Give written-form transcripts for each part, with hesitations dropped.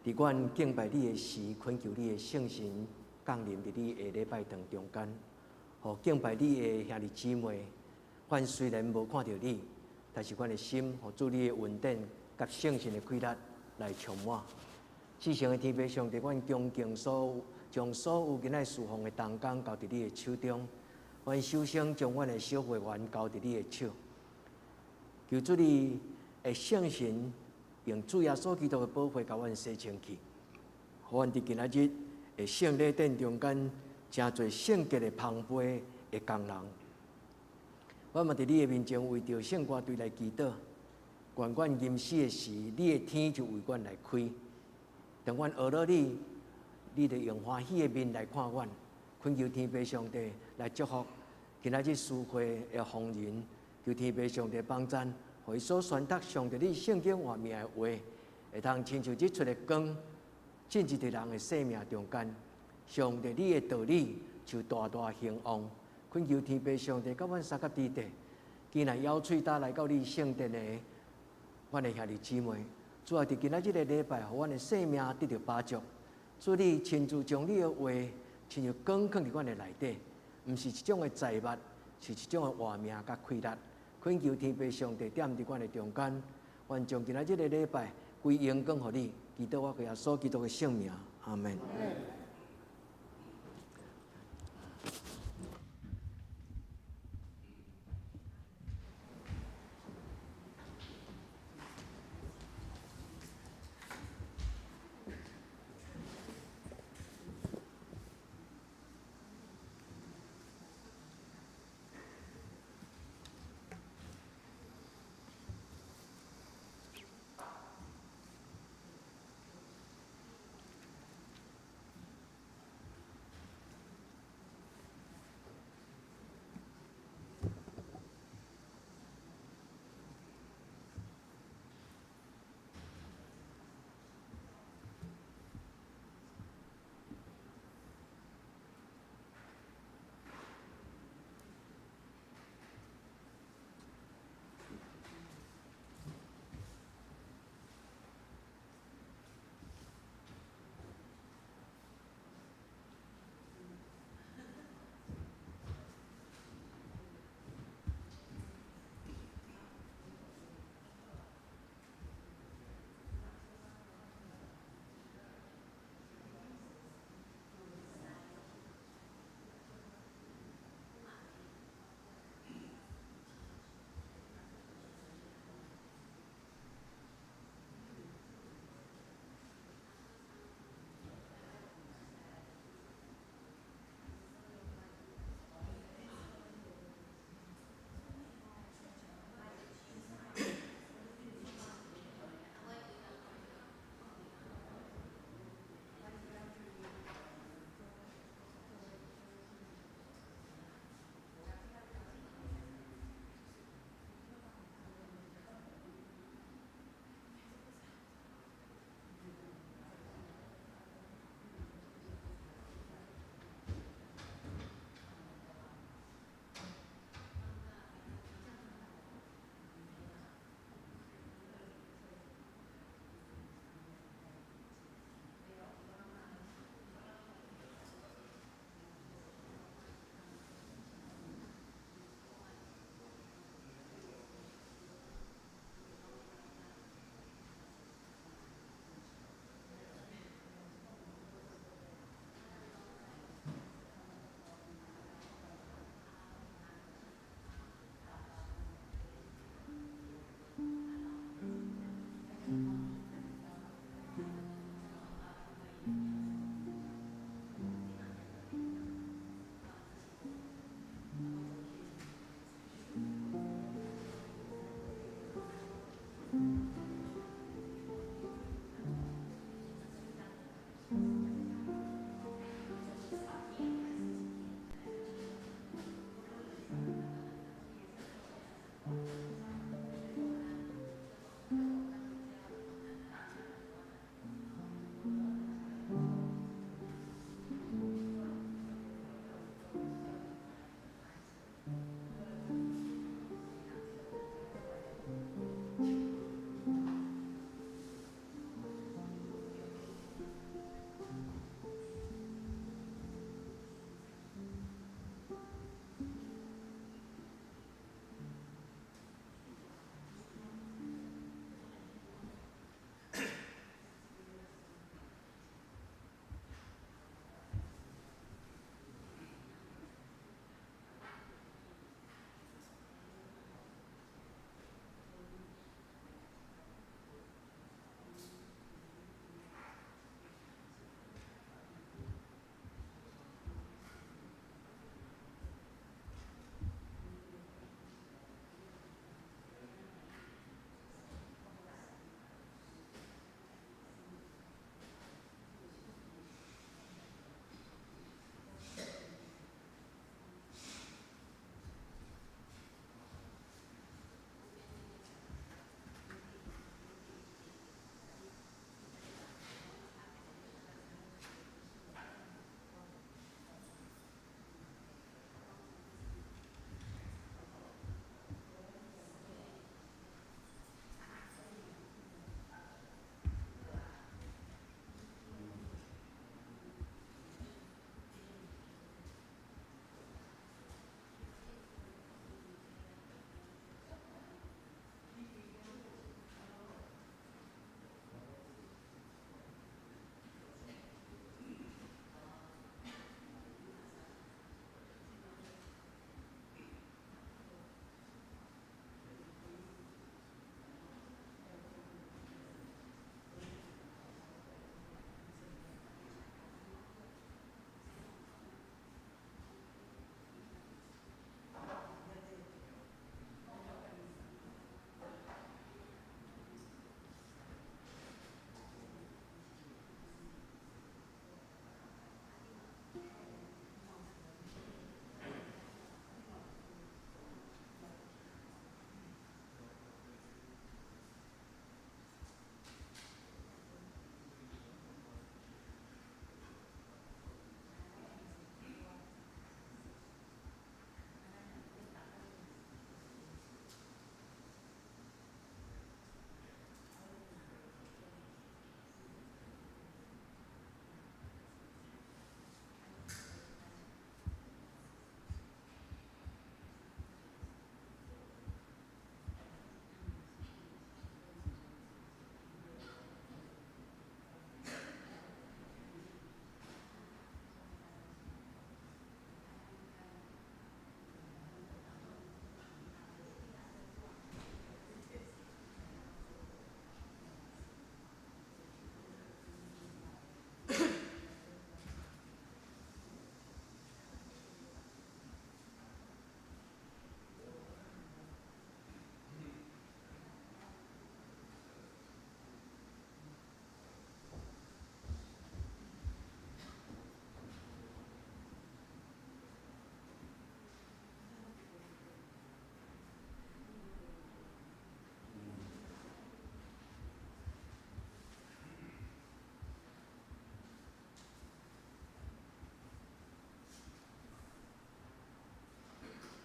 佇阮敬拜你的時，懇求你的聖神降臨佇你的禮拜堂中間，予敬拜你的兄弟姊妹，阮雖然無看著你，但是阮的心，予主你的恩典佮聖神的氣力來充滿。至聖的天父上帝，阮恭敬所有將所有今仔侍奉的同工交佇你的手中，阮首先將阮的小會員交佇你的手，求主你的聖神用主耶穌基督的寶血共阮洗清氣，予阮佇今仔日的聖禮殿中間，成做聖潔的芳杯的工人。我嘛佇你的面前為著聖歌隊來祈禱，願阮臨死的時，你的天就為阮來開。當阮學了你，你就用歡喜的面來看阮，懇求天父上帝來祝福今仔日司會的紅人，求天父上帝幫贊，予伊所宣讀上帝你聖經活命的話，會通親像日出的光，進入佇人的生命中間。上帝你的道理就大大興旺，懇求天父上帝佮阮相佮佇地，今日搖喙焦來到你聖殿的阮的兄弟姊妹。主啊，佇今仔這个禮拜，予阮的生命得著飽足。主你親自將你的話，親像光囥佇阮的內底，毋是一種的財物，是一種的活命佮氣力。懇求天父上帝踮佇阮的中間，願將今仔這个禮拜歸榮光予你。祈禱我耶穌基督的聖名，阿門。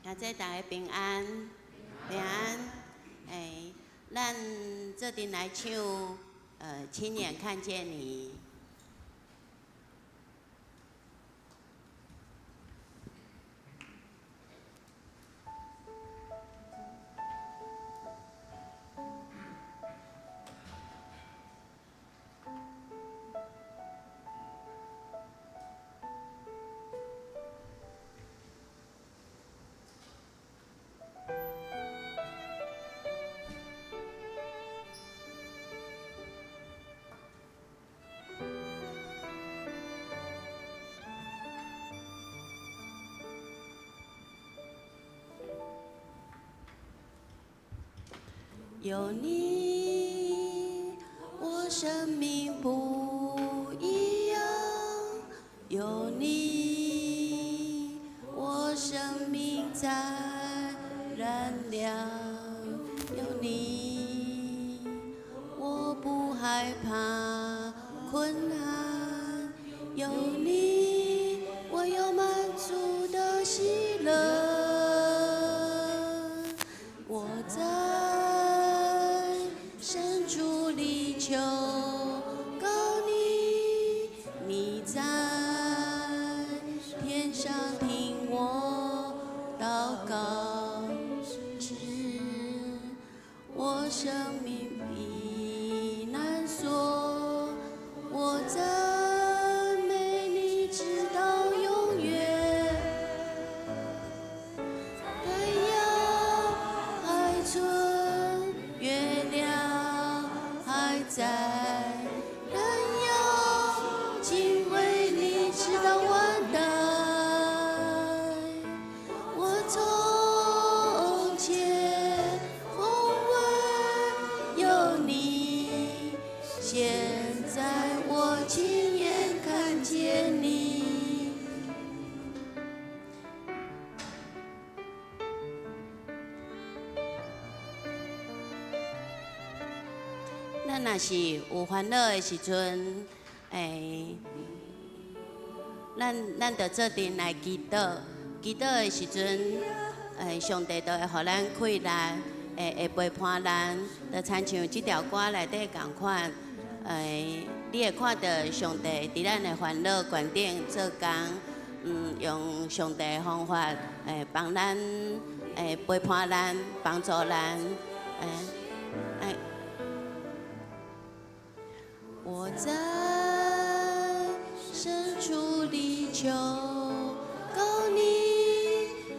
感謝大家平安，平安。欸，咱做陣來唱，親眼看見你。有你，我生命不一樣。有你，我生命在燃亮。有你，我不害怕困難。有你，我有滿足的喜樂。我在深處裡求告你，你在天上聽我禱告，是我生命避難所，我讚美你直到永遠。太陽還存，月亮還在，人要敬畏你直到萬代。我從前風聞有你，現在我親眼看見你。咱若是有煩惱的時陣，欸，咱就做陣來祈禱。祈禱的時陣，欸，上帝就會予咱氣力，會陪伴咱，就親像這條歌內底仝款，欸，你會看到上帝佇咱的煩惱懸頂做工，用上帝的方法，欸，幫咱，欸，陪伴咱，幫助咱，欸，欸。我在深處裡求告你，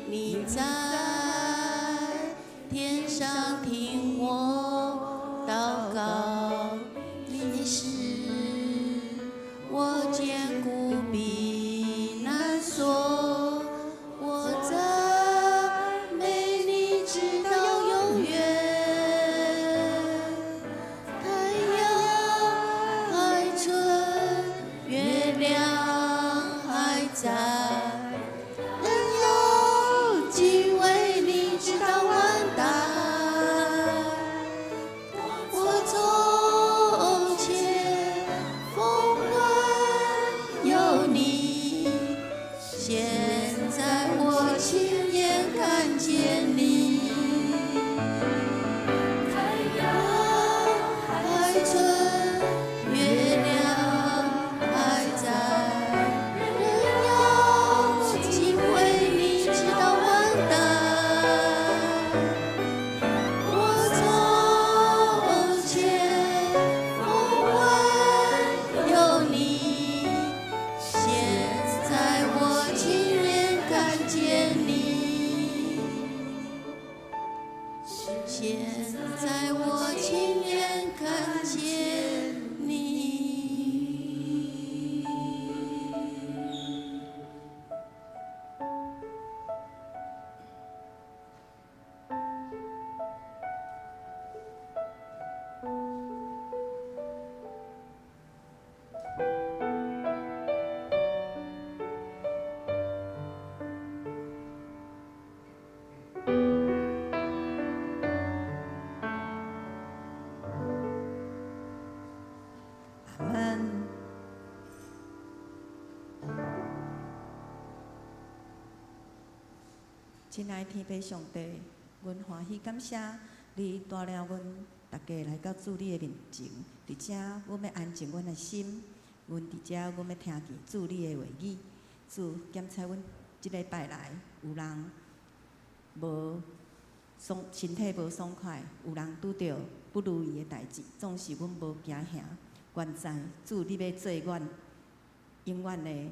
你在天上聽我禱告，你是我堅固避難所，我讚美你直到永遠。太陽還存，月亮還在，人要敬畏你直到萬代。我從前風聞有你，現在我親眼看見你。太陽還存，月亮還在，人要敬畏你直到萬代。我從前風聞有你，現在我親眼看見你。現在我親眼看見你。親愛天父上帝，阮歡喜感謝你帶領阮逐家來到主你的面前。佇遮，阮欲安靜阮的心，阮佇遮，阮欲聽見主你的話語。主檢查阮這禮拜來，有人無爽，身體無爽快，有人拄著不如意的代誌，總是阮無驚嚇。原知主你欲做阮永遠的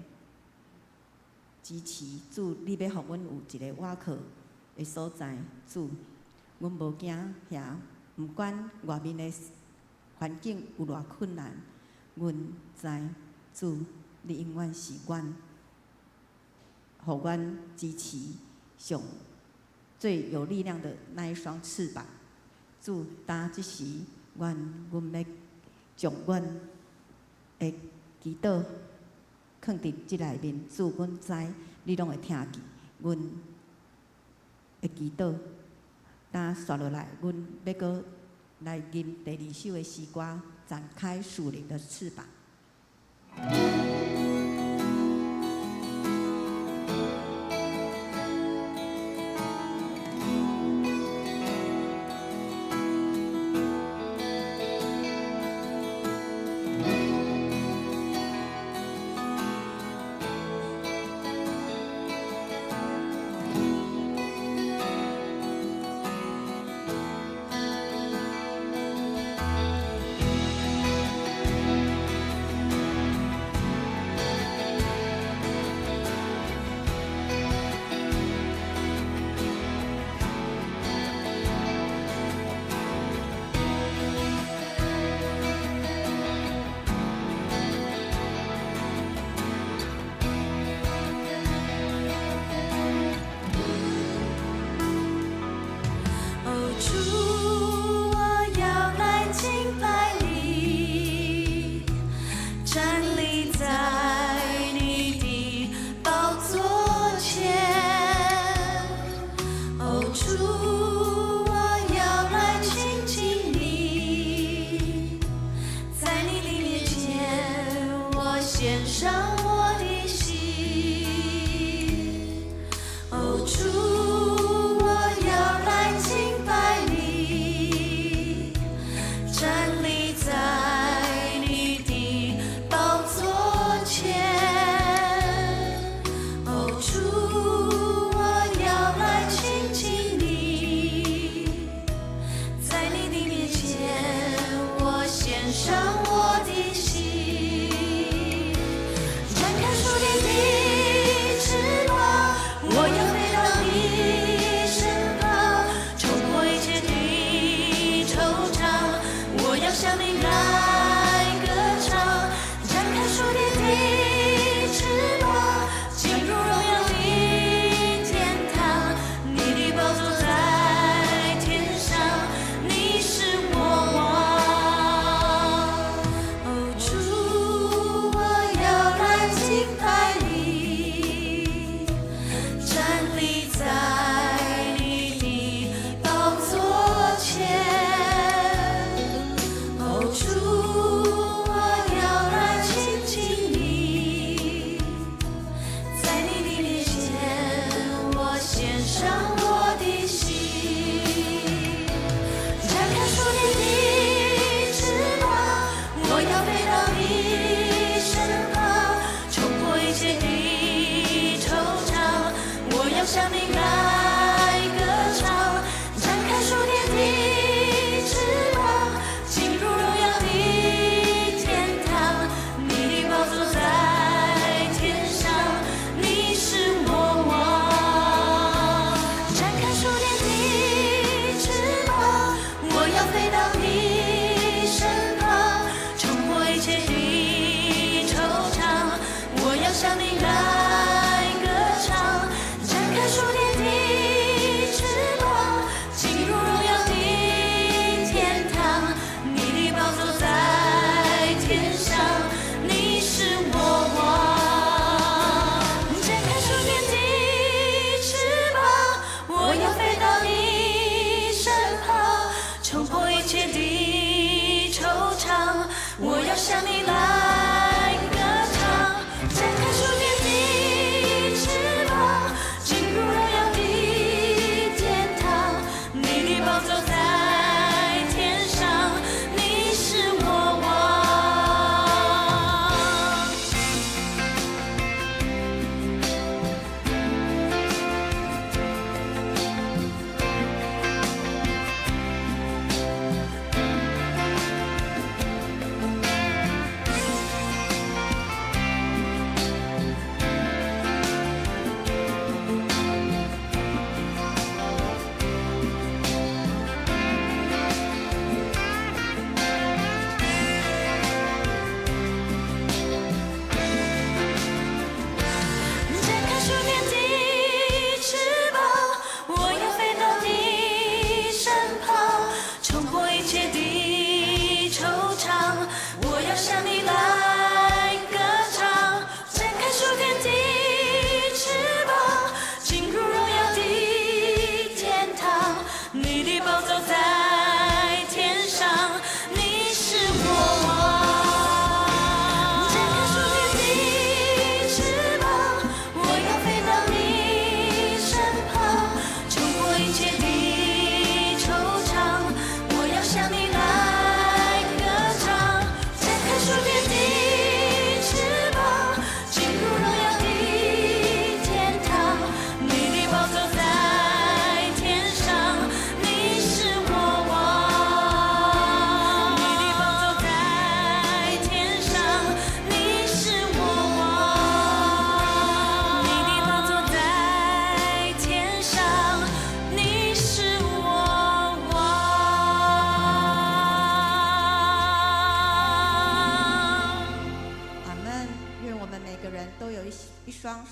支持，主你欲予阮有一个倚靠的所在。主，阮無驚嚇，毋管外面的環境有偌困難，阮知主你永遠是阮，予阮支持上最有力量的那一雙翅膀。主，當這時，阮欲將阮的祈禱囥佇這內面，主，阮知你攏會聽見阮的祈禱。當紲落來，阮欲閣來吟第二首的詩歌，展開屬靈的翅膀。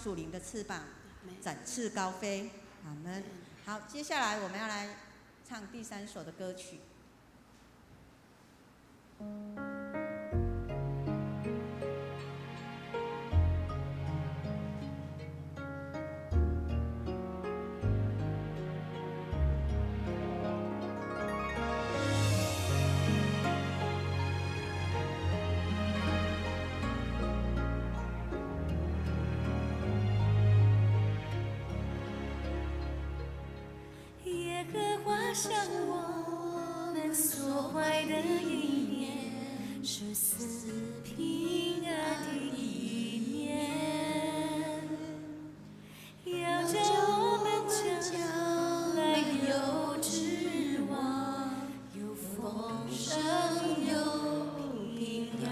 屬靈的翅膀，展翅高飛。阿們。好，接下來我們要來唱第三首的歌曲。耶和華向我們所懷的意念，是賜平安的意念，要叫我們將來有指望，有豐盛，有平安。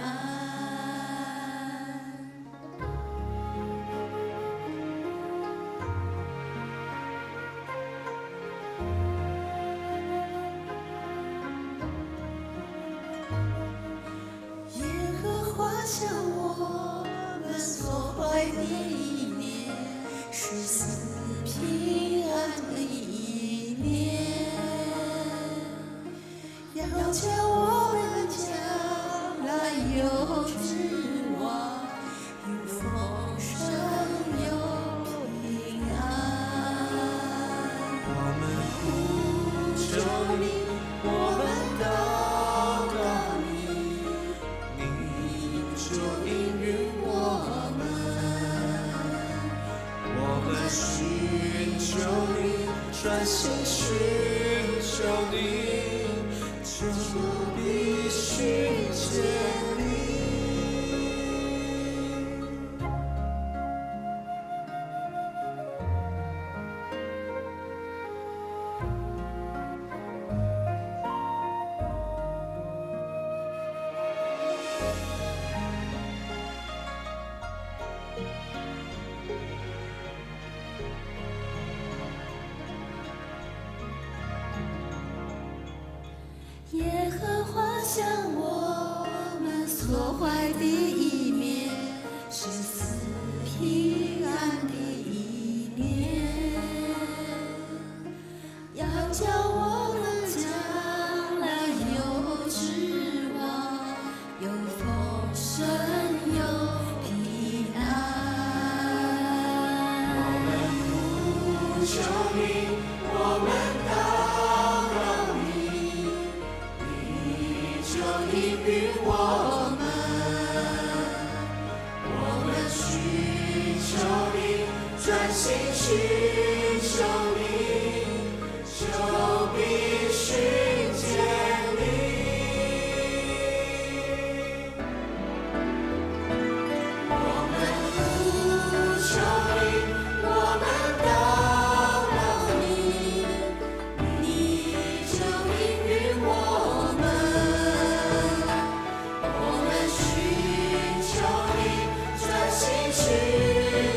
耶和華向我們所懷的意念，是賜平安的意念，要叫我們將來有指望，有豐盛，有平安。我們呼求你，我們禱告你，你就應允我們。我們尋求你，專心尋求你，就必尋見你。耶和華向我們所懷的意念，是賜平安的意念，要叫我們將來有指望，有豐盛，有平安。我們呼求你，我們禱告你，你就應允我們。我們尋求你，專心尋求你，就必尋見你。我們呼求你，我們禱告你，你就應允我們。我們尋求你，專心尋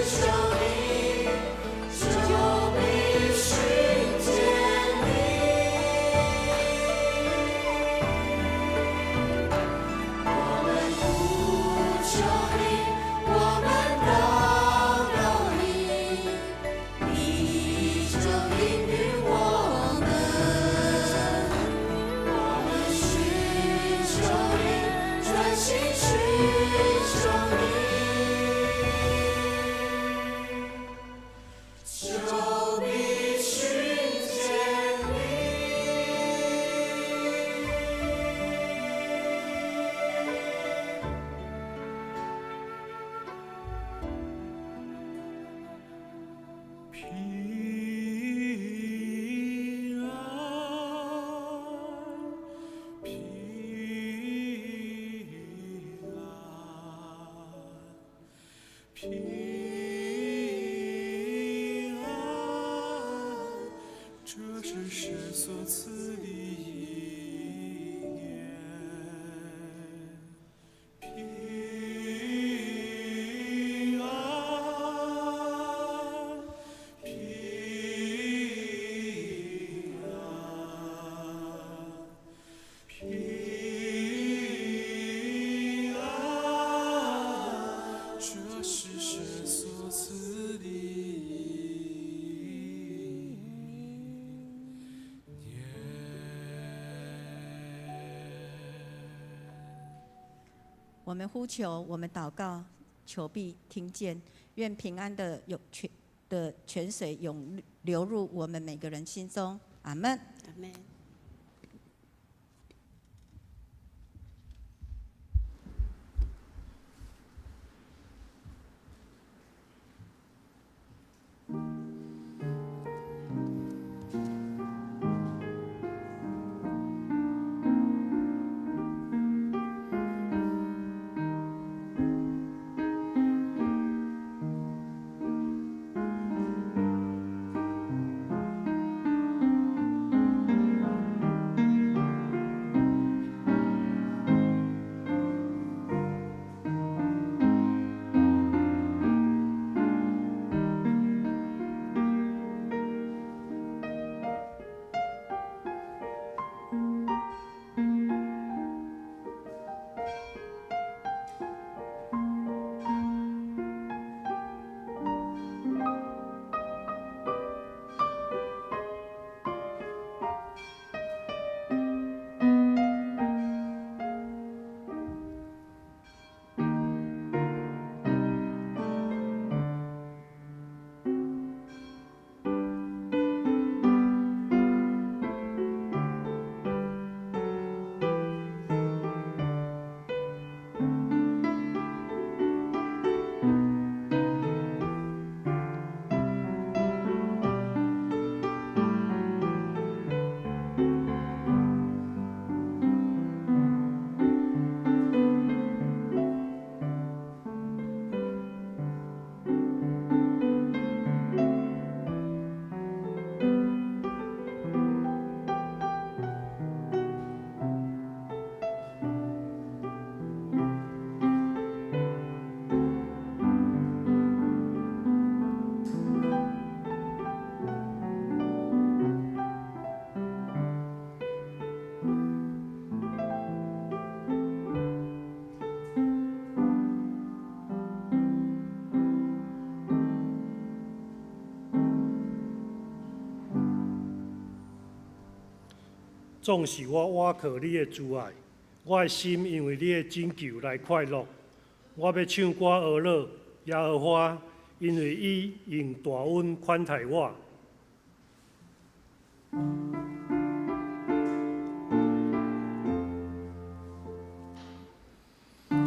求你，就必尋見你。我們呼求你，我們禱告你，你就應允我們。我們尋求你，專心尋求你，就必尋見你。平安，平安，平安，這是神所賜的意念。平安，平安，平安，這是神所賜。我們呼求，我們禱告，求必聽見。願平安的湧泉的泉水湧流入我們每個人心中。阿門。阿門。總是我倚靠你的慈愛，我的心因為你的拯救來快樂。我欲唱歌呵樂耶和華，因為伊用大恩款待我。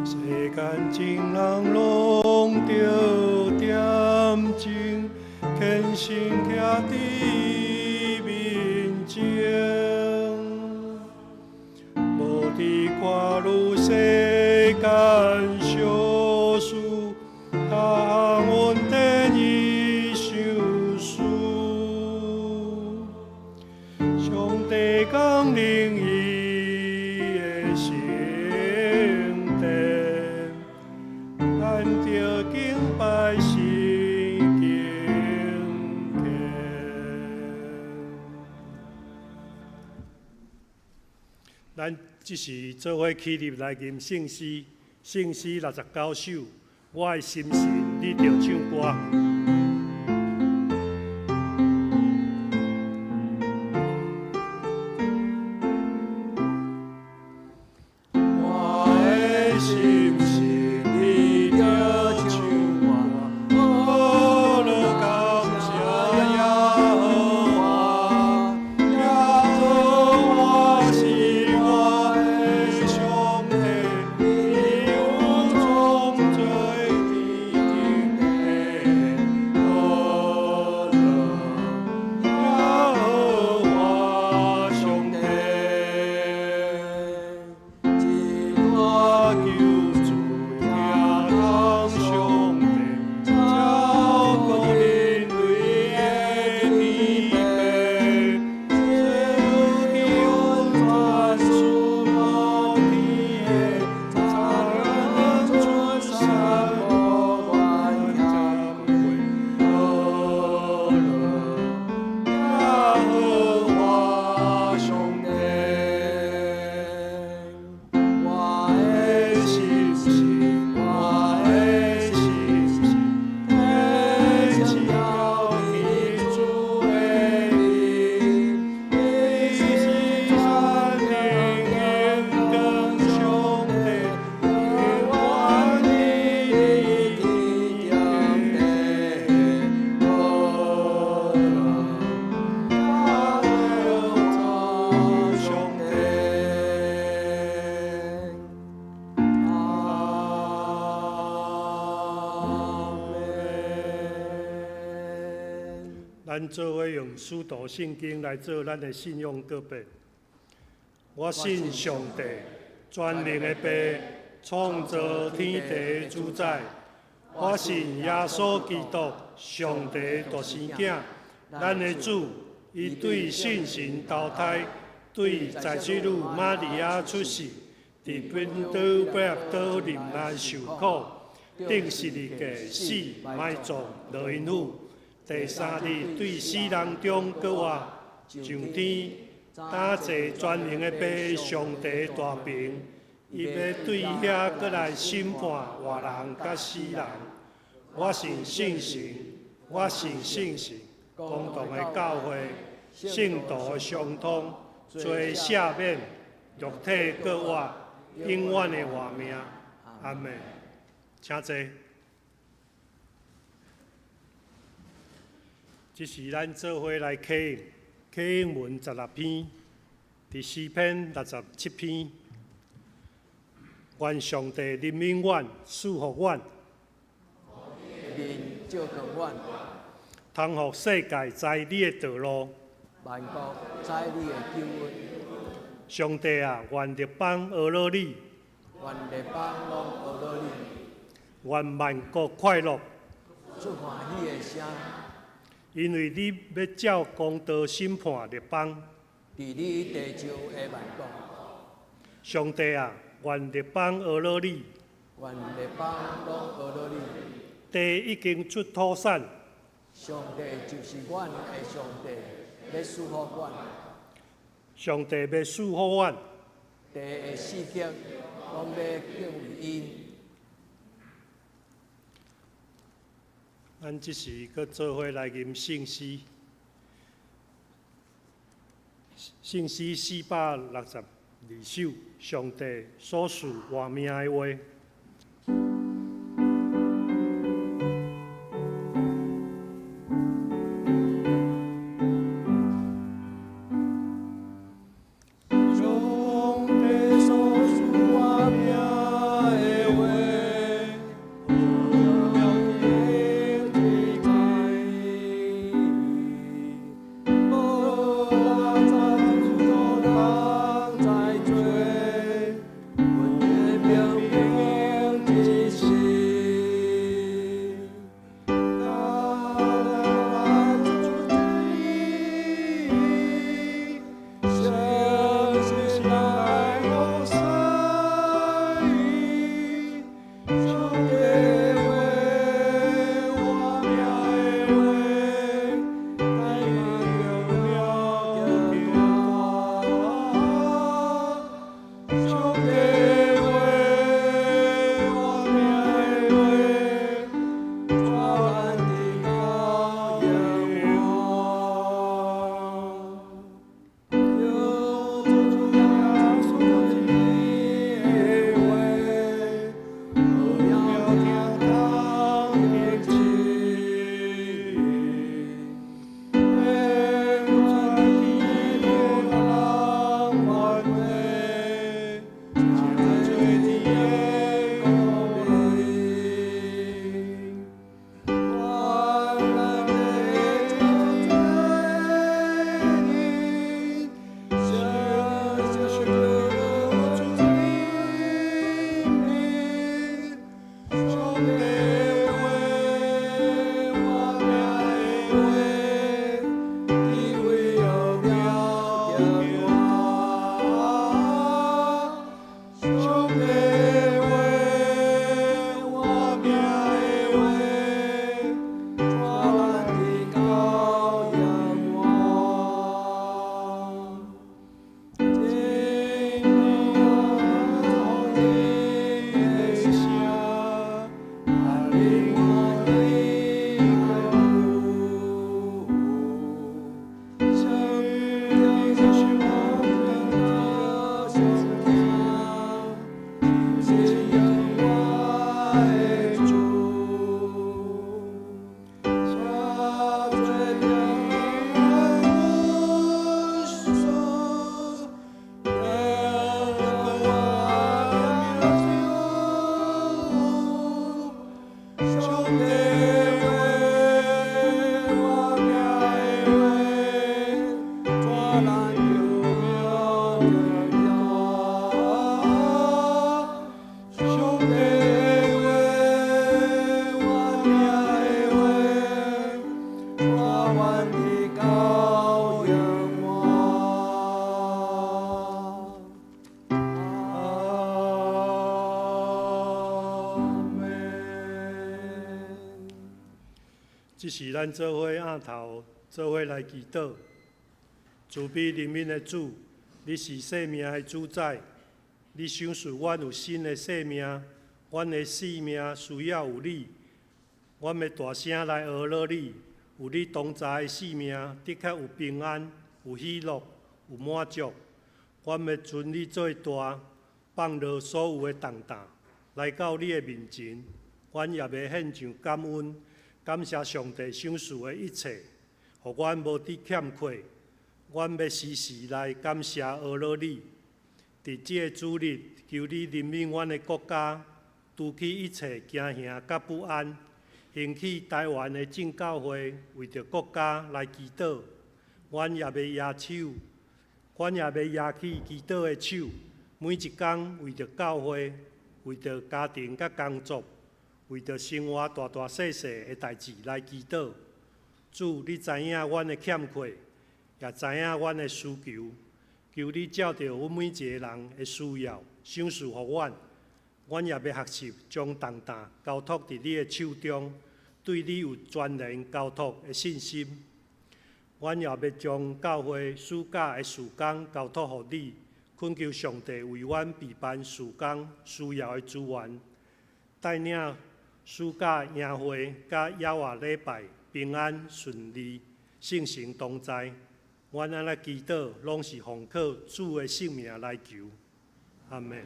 世間眾人攏著恬靜，虔誠徛佇伊面前，無佇看汝世間小事，逐項恩典伊賞賜。上帝降臨伊的聖殿，咱著敬拜神敬虔。咱這時做伙起立來吟聖詩，聖詩69首，我的心神，你著唱歌。我的心神，你著唱歌，呵樂感謝耶和華，耶和華是我的上帝，伊有創造天頂地。咱做伙用使徒信经来做咱的信仰告白。我信上帝，全能的父，创造天地的主宰。我信耶稣基督，上帝独生囝，咱的主。伊对圣神投胎，对在子女玛利亚出世，伫本笃彼拉多忍难受苦，钉十字架死埋葬落阴府。第三日对死人中复活，上天，搭坐全能的父上帝大爿，伊欲对遐阁来审判活人佮死人。我信圣神，我信圣神，公同的教会，圣徒的相通，罪赦免，肉体复活，永远的活命。阿们。请坐。这时咱做伙来启应，启应文16篇，伫诗篇67篇。愿上帝怜悯阮，赐福阮，面照光阮，通予世界知你的道路，万国知你的救恩。上帝啊，愿列邦呵咾你，愿列邦拢呵咾你，愿万国快乐，出欢喜的声。因为你欲照公道审判列邦，治理地上的万国。上帝啊，愿列邦呵咾你，愿列邦拢呵咾你。地已经出土产。上帝就是阮的上帝，欲赐福阮。上帝欲赐福阮。地的四极拢欲敬畏伊。咱这时阁做伙来吟圣诗，圣诗462首，上帝所赐活命的话。上帝所赐活命的话，了天之在，无人知做人在做，阮的命命咱有名的歌，上帝的话，我听的话，我愿意到永远。阿门。这是咱做伙暗头做伙来祈祷。慈悲怜悯的主，你是生命的主宰，你赏赐阮有新的生命，阮的生命需要有你。阮欲大声来呵咾你，有你同在的生命，的确有平安、有喜乐、有满足。阮欲尊你做大，放落所有的重担，来到你的面前。阮也欲献上感恩，感谢上帝赏赐的一切，予阮无伫欠缺。阮欲时时来感谢呵咾你。伫这个主日，求你怜悯阮的国家，除去一切惊吓佮不安，兴起台湾的正教会，为著国家来祈祷。阮也欲举手，阮也欲举起祈祷的手，每一工为著教会，为著家庭佮工作，为著生活大大细细的代誌來祈禱。主，你知影阮的欠缺，也知影阮的需求，求你照著阮每一个人的需要，賞賜予阮。阮也欲學習將重擔交託佇你的手中，對你有全然交託的信心。阮也欲將教會暑假的事工交託予你，懇求上帝為阮備辦事工需要的資源，帶領暑假營會佮野外禮拜平安順利，聖神同在。阮按呢祈禱，攏是奉靠主的聖名來求。阿們。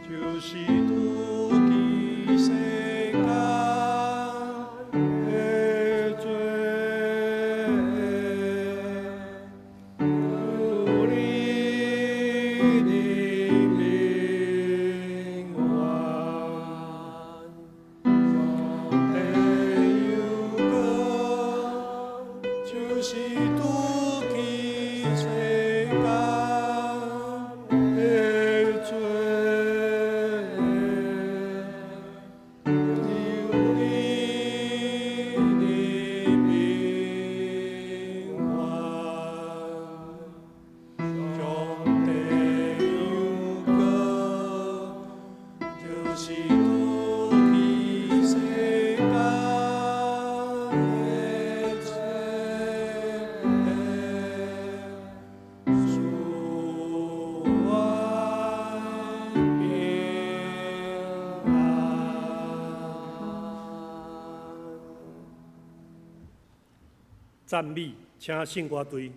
就是拄起世間的罪，求你憐憫阮。上帝有光，就是拄起世間的罪，求你憐憫阮。上帝有光，就是拄起世間的罪，赐阮平安。讚美，請聖歌隊。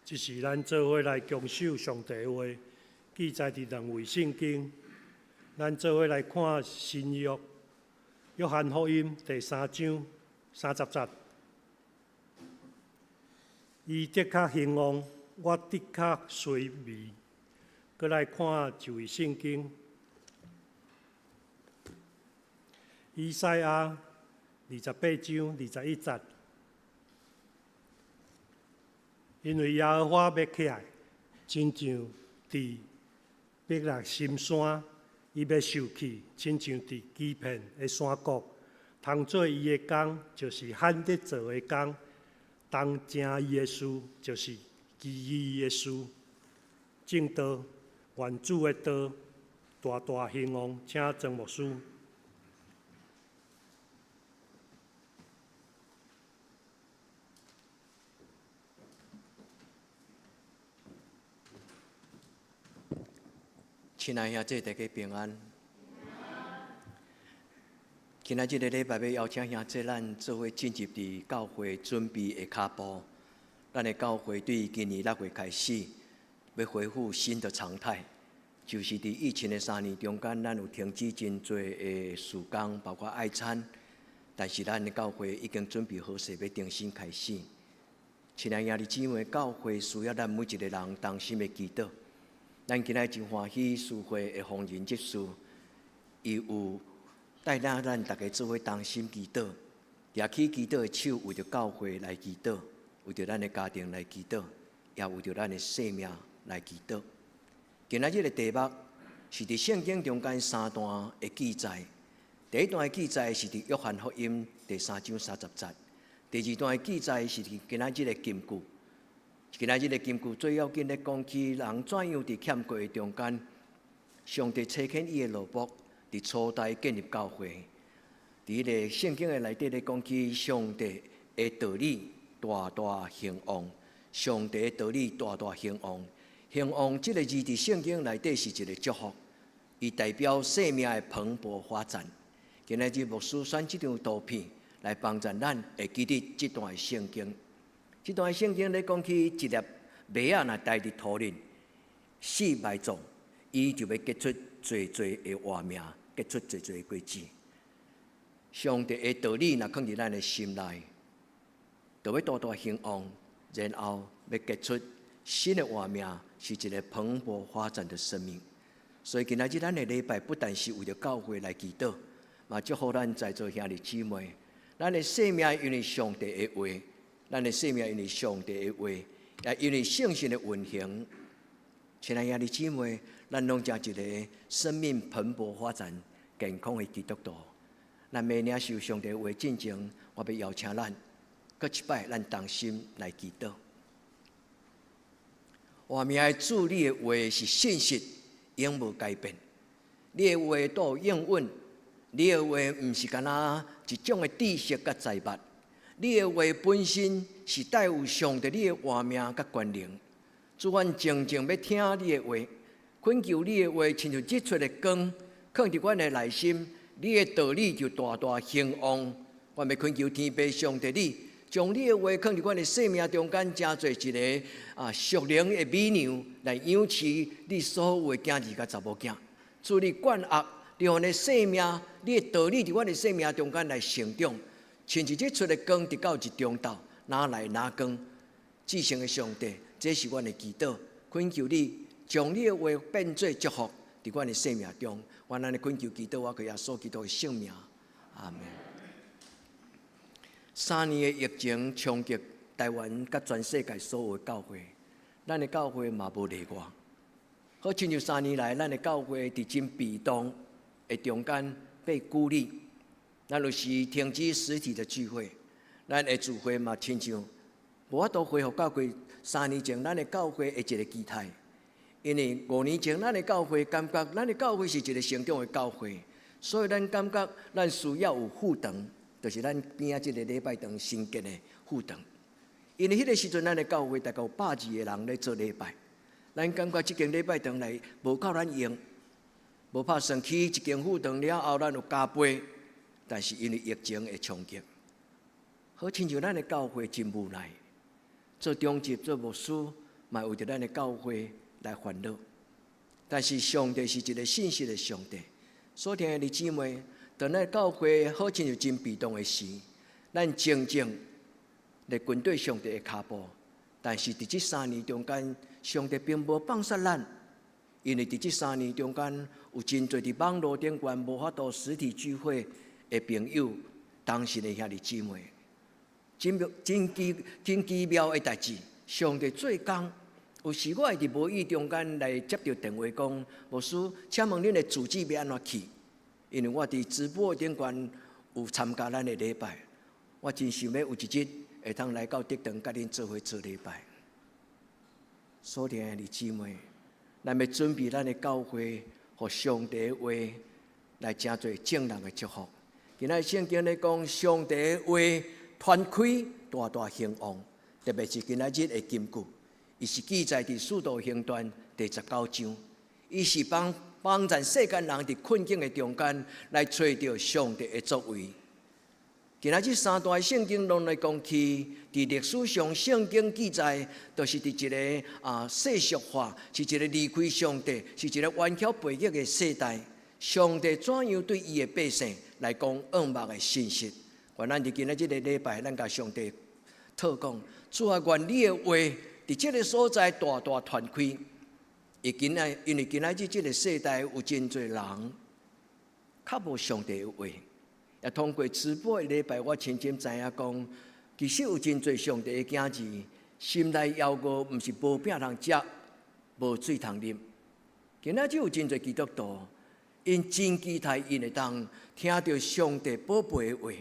這是咱做伙來共守上帝話，記載佇兩位聖經。咱做伙來看新約約翰福音第三章三十節。伊的確興旺，我的確衰微。閣來看一位聖經，以賽亞28章21節。因為耶和華欲起來，親像佇伯拉深山，伊欲受氣，親像佇基遍的山谷，通做伊的工，就是罕得做的工；當成伊的事，就是奇異的事。證道，願主的道大大興旺，請曾牧師。親愛兄弟，大家平安。今仔這个禮拜欲邀請兄弟咱做伙進入佇教會準備的跤步。咱的教會對今年6月開始，欲恢復新的常態，就是佇疫情的三年中間，咱有停止真濟的事工，包括愛餐。但是咱的教會已經準備好勢，欲重新開始。親愛兄弟姊妹，教會需要咱每一個人同心的祈禱。咱今仔真歡喜，司會的方仁執事，伊有帶領咱逐家做伙同心祈禱，舉起祈禱的手，為著教會來祈禱，為著咱的家庭來祈禱，也為著咱的生命來祈禱。今仔日的題目是佇聖經中間三段的記載。第一段的記載是佇約翰福音第三章三十節，第二段的記載是佇今仔日的金句。今仔日的金句最要緊咧講起人怎樣佇欠過的中間，上帝差遣伊的奴僕佇初代建立教會。佇彼个聖經的內底咧講起上帝的道理大大興旺，上帝的道理大大興旺，興旺這个字佇聖經內底是一个祝福，伊代表生命的蓬勃發展。今仔日牧師選這張圖片來幫助咱會記得這段聖經。這段聖經咧講起一粒麥仔若埋佇土裡，死埋葬，伊就欲結出濟濟的活命，結出濟濟的果子。上帝的道理若囥佇咱的心內，就欲大大興旺，然後欲結出新的活命，是一个蓬勃發展的生命。所以今仔日咱的禮拜不但是為著教會來祈禱，嘛祝福咱在座兄弟姊妹，咱的生命因為上帝的話。咱的生命因為上帝的話，也因為聖神的運行，親愛兄弟姊妹，咱攏成一个生命蓬勃發展、健康的基督徒。咱欲領受上帝話進前，我欲邀請咱，閣一擺，咱同心來祈禱。活命的主，你的話是信實，永無改變。你的話都有應允，你的話毋是干焦一種的知識佮財物。你的話本身是帶有上帝你的活命佮權能。主，阮靜靜欲聽你的話，懇求你的話，親像日出的光，囥佇阮的內心。你的道理就大大興旺。阮欲懇求天父上帝你，將你的話囥佇阮的生命中間，成做一个屬靈的米糧，來養飼你所有的囝兒佮查某囝。主你管轄，你予阮的生命，你的道理佇阮的生命中間來成長。親像日出的光，直到日中晝，哪來哪光？至聖的上帝，這是阮的祈禱，懇求你將你的話變做祝福，佇阮的生命中。阮按呢懇求祈禱，我靠耶穌基督的聖名，阿門。三年的疫情衝擊台灣佮全世界所有的教會，咱的教會嘛無例外。好親像三年來，咱的教會佇真被動的中間被孤立。咱就是停止實體的聚會，咱的聚會嘛親像無法度恢復到過三年前咱的教會的一个期待。因為5年前咱的教會感覺咱的教會是一个成長的教會，所以咱感覺咱需要有副堂，就是咱邊仔這个禮拜堂新建的副堂。因為彼个時陣咱的教會大概有120個人咧做禮拜，咱感覺這間禮拜堂內無夠咱用，無拍算起一間副堂了後，咱有加倍。但是因為疫情的衝擊，好親像咱的教會真無奈，做長執、做牧師，嘛為著咱的教會來煩惱。但是上帝是一个信實的上帝。所聽的弟姊妹，當咱教會好親像真被動的時，咱靜靜來跟對上帝的跤步。但是佇這三年中間，上帝並無放殺咱，因為佇這三年中間，有真濟佇網路頂懸無法度實體聚會的朋友，同信的兄弟姊妹，真妙、真奇、真奇妙的代誌，上帝做工。有時我會佇無意中間來接著電話講，牧師，請問恁的住址欲按怎去？因為我佇直播頂懸有參加咱的禮拜，我真想欲有一日會通來到竹塘佮恁做伙做禮拜。所聽的弟姊妹，咱欲準備咱的教會，予上帝的話來成做眾人的祝福。今仔聖經咧講，上帝的話傳開，大大興旺，特別是今仔日的金句。伊是記載佇《使徒行傳》第19章，伊是幫幫助世間人佇困境的中間來揣著上帝的作為。今仔這三段聖經攏來講起，佇歷史上聖經記載，就是佇一个世俗化，是一个離開上帝，是一个頑強背逆的世代。上帝怎樣對伊的百姓來講惡夢的信息？願咱佇今仔這个禮拜，咱共上帝禱講，主啊，願你的話佇這个所在大大傳開。伊今仔因為今仔日這个世代有真濟人較無上帝的話，也通過直播的禮拜，我深深知影講，其實有真濟上帝的囝兒，心內枵餓，毋是無餅通食，無水通啉。今仔日有真濟基督徒，𪜶真期待𪜶會當聽著上帝寶貝的話。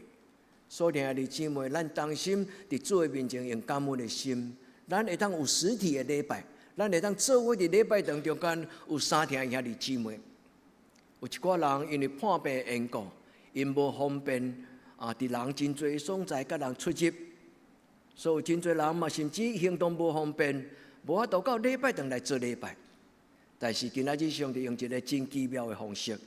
所以兄弟姊妹，咱同心佇主的面前用感恩的心，咱會當有實體的禮拜，咱會當做伙佇禮拜堂中間有三廳兄弟姊妹。有一寡人因為破病的緣故，𪜶無方便啊，佇人真濟所在佮人出入，所以真濟人嘛，甚至行動無方便，無法度到禮拜堂來做禮拜。但是今仔日上帝用一个真奇妙的方式，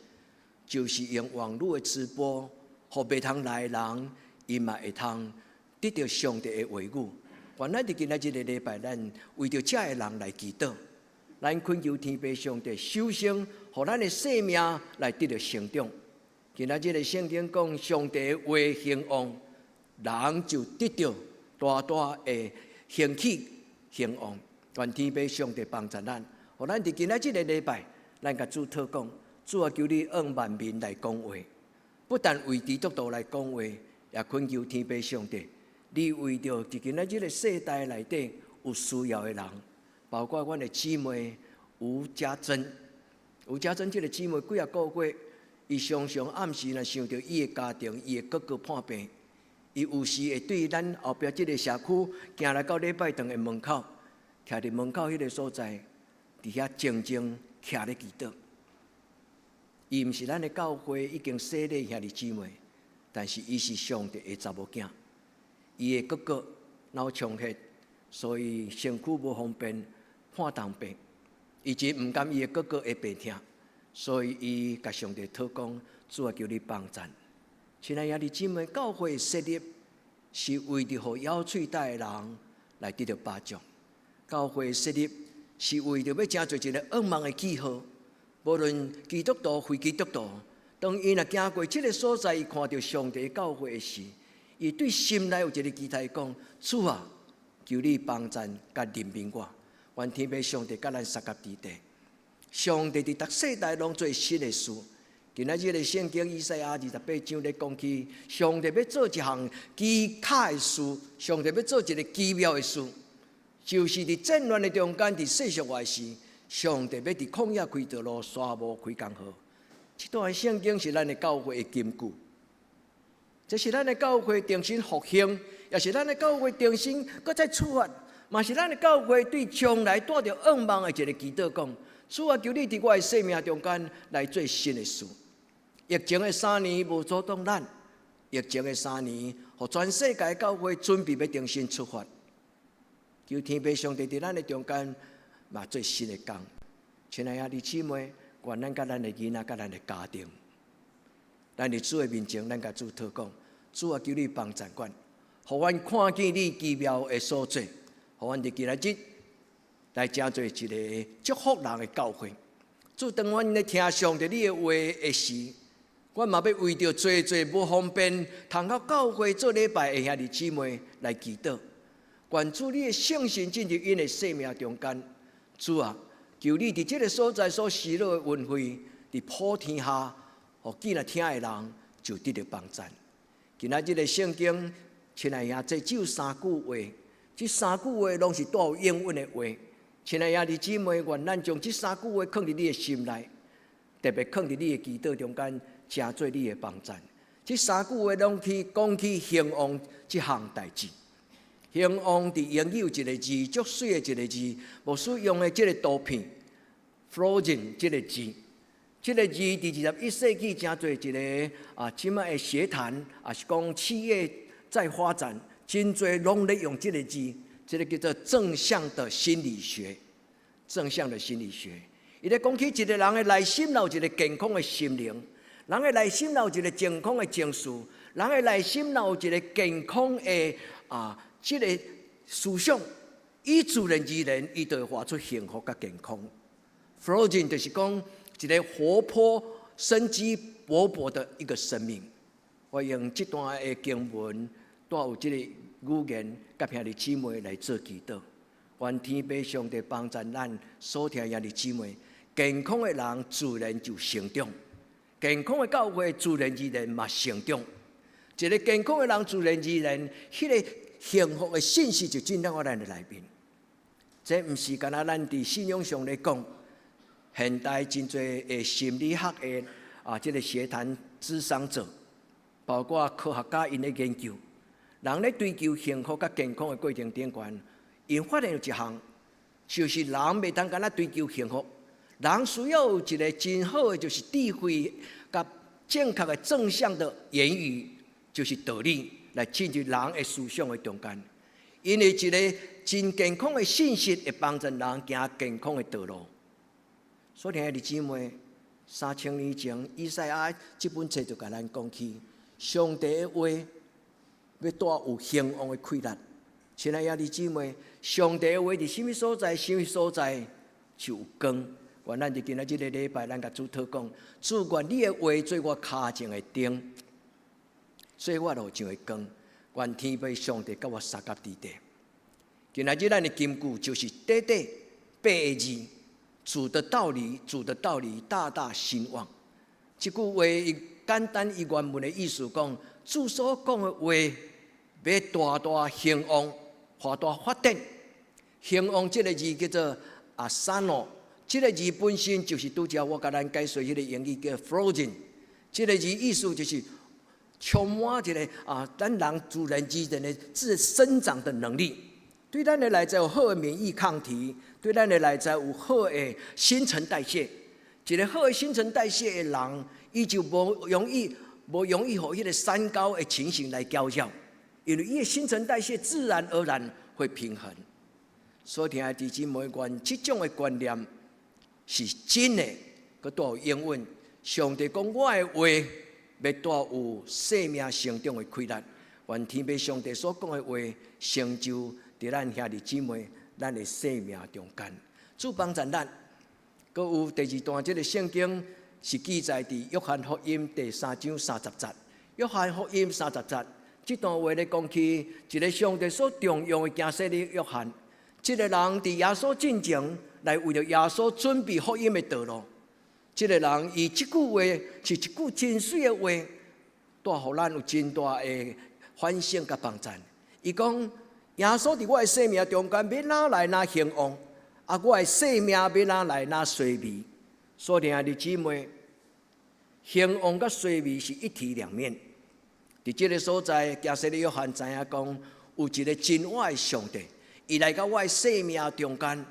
就是用網路的直播，予袂通來的人，伊嘛會通得著上帝的話語。願咱佇今仔這个禮拜，咱為著遮的人來祈禱，咱懇求天父上帝，首先予咱的生命來得著成長。今仔這个聖經講，上帝的話興旺，人就得著大大的興起興旺。願天父上帝幫助咱，予咱佇今仔這个禮拜，咱共主禱講，主啊，求你向萬民來講話，不但為基督徒來講話，也懇求天父上帝，你為著佇今仔這个世代內底有需要的人，包括阮的姊妹吳家珍，吳家珍這个姊妹幾仔個月，伊常常暗時若想著伊的家庭，伊的哥哥破病，伊有時會對咱後壁這个社區行來到禮拜堂的門口，徛佇門口彼个所在，佇遐靜靜徛咧祈禱。伊毋是咱的教會已經洗禮兄弟姊妹，但是伊是上帝的查某囝。伊的哥哥腦充血，所以身軀無方便，破重病，伊真毋甘伊的哥哥會病疼，所以伊共上帝禱講：主啊，求你幫贊。親愛兄弟姊妹，教會設立是為著予枵喙焦的人來得著飽足。教會設立是為著欲成做一个向望的記號。無論基督徒、非基督徒，當𪜶若行過這个所在，伊看著上帝教會的時，伊對心內有一个期待，講：主啊，求你幫贊佮憐憫我。願天父上帝佮咱相佮佇地。上帝佇逐世代攏做新的事。今仔日的聖經以賽亞28章咧講起，上帝欲做一項奇巧的事，上帝欲做一个奇妙的事，就是佇戰亂的中間，佇世俗化時，上帝欲佇曠野開道路，沙漠開江河。這段聖經是咱的教會的金句，這是咱的教會重新復興，也是咱的教會重新閣再出發，嘛是咱的教會對將來帶著向望的一个祈禱，講：主啊，求你佇我的生命中間來做新的事。疫情的三年無阻擋咱，疫情的三年，予全世界教會準備欲重新出發。求天父上帝佇咱的中間嘛做新的工。親愛兄弟姊妹，願咱佮咱的囡仔、佮咱的家庭，咱佇主的面前，咱共主禱講：主啊，求你幫贊阮，予阮看見你奇妙的所作，予阮佇今仔日來成做一个祝福人的教會。主，當阮咧聽上帝你的話的時，阮嘛欲為著濟濟無方便，通到教會做禮拜的兄弟姊妹來祈禱。願主你的聖神進入𪜶的生命中間。主啊，求你佇這个所在所施落的恩惠，佇普天下，予見來聽的人就得著幫贊。今仔日的聖經，親愛兄弟，只有三句話，這三句話攏是帶有應允的話。親愛兄弟姊妹，願咱將這三句話囥佇你的心內，特別囥佇你的祈禱中間，成做你的幫贊。這三句話攏去講起興旺這項代誌。興旺佇英語有一个字，足媠的一个字，牧師用的這个圖片，flourishing 這个字，這个字佇21世紀成做一个啊，這擺的學壇，也是講企業在發展，真濟攏咧用這个字，這个叫做正向的心理學。正向的心理學，伊咧講起一个人的內心有一个健康的心靈，人的內心有一个健康的情緒，人的內心有一个健康的啊，這个思想，伊自然而然，伊就會活出幸福佮健康。Flourishing 就是講一个活潑、生機勃勃的一個生命。我用這段的經文，帶有這个語言，佮兄弟姊妹來做祈禱。願天父上帝幫助咱所聽兄弟姊妹，健康的人自然就成長，健康的教會自然而然嘛成長。一個健康的人自然而然，彼个幸福的信息就進到咱的內面。這毋是干焦咱佇信仰上來講，現代真濟的心理學的啊，這个學壇諮商者，包括科學家𪜶的研究，人咧追求幸福佮健康的過程頂懸，𪜶發現有一項，就是人袂當干焦追求幸福，人需要有一个真好的，就是智慧佮正確的正向的言語，就是道理來進入人的思想的中間。因為一个真健康的信息會幫助人行健康的道路。所以，兄弟姊妹，3000年前，以賽亞這本冊就共咱講起，上帝的話欲帶有興旺的氣力。親愛兄弟姊妹，上帝的話佇啥物所在，啥物所在就有光。願咱佇今仔這个禮拜，咱共主禱告，主，願你的話做我跤前的燈，做我路上的光。願天父上帝佮我相佮佇地。今仔日咱的金句就是短短八个字：主的道理，主的道理大大興旺。這句話伊簡單，伊原文的意思講，主所講的話欲大大興旺，大大發展。興旺這个字叫做阿薩諾，這个字本身就是拄才我共咱解說彼个英語叫 flourishing。這个字意思就是充滿一个啊，咱人自然而然的自生長的能力，對咱的內在有好的免疫抗體，對咱的內在有好的新陳代謝。一个好的新陳代謝的人，伊就無容易予彼个三高的情形來攪擾，因為伊的新陳代謝自然而然會平衡。所以，兄弟姊妹，願這種的觀念是真的，閣帶有應允。上帝講我的話，欲帶有生命成長的氣力。願天父上帝所講的話，成就佇咱兄弟姊妹咱的生命中間。主幫助咱。閣有第二段，這个聖經是記載佇約翰福音第三章三十節。約翰福音三十節，這段話咧講起一个上帝所重用的驚洗禮約翰，這个人佇耶穌進前來為著耶穌準備福音的道路。這个人伊這句話是一句真媠的話，帶予咱有真大的反省佮幫贊。伊講耶穌佇我的生命中間，欲哪來哪興旺，啊，我的生命欲哪來哪衰微。所以兄弟姊妹，興旺佮衰微是一體兩面。佇這个所在，驚洗禮約翰知影講，有一个真活的上帝，伊來到我的生命中間，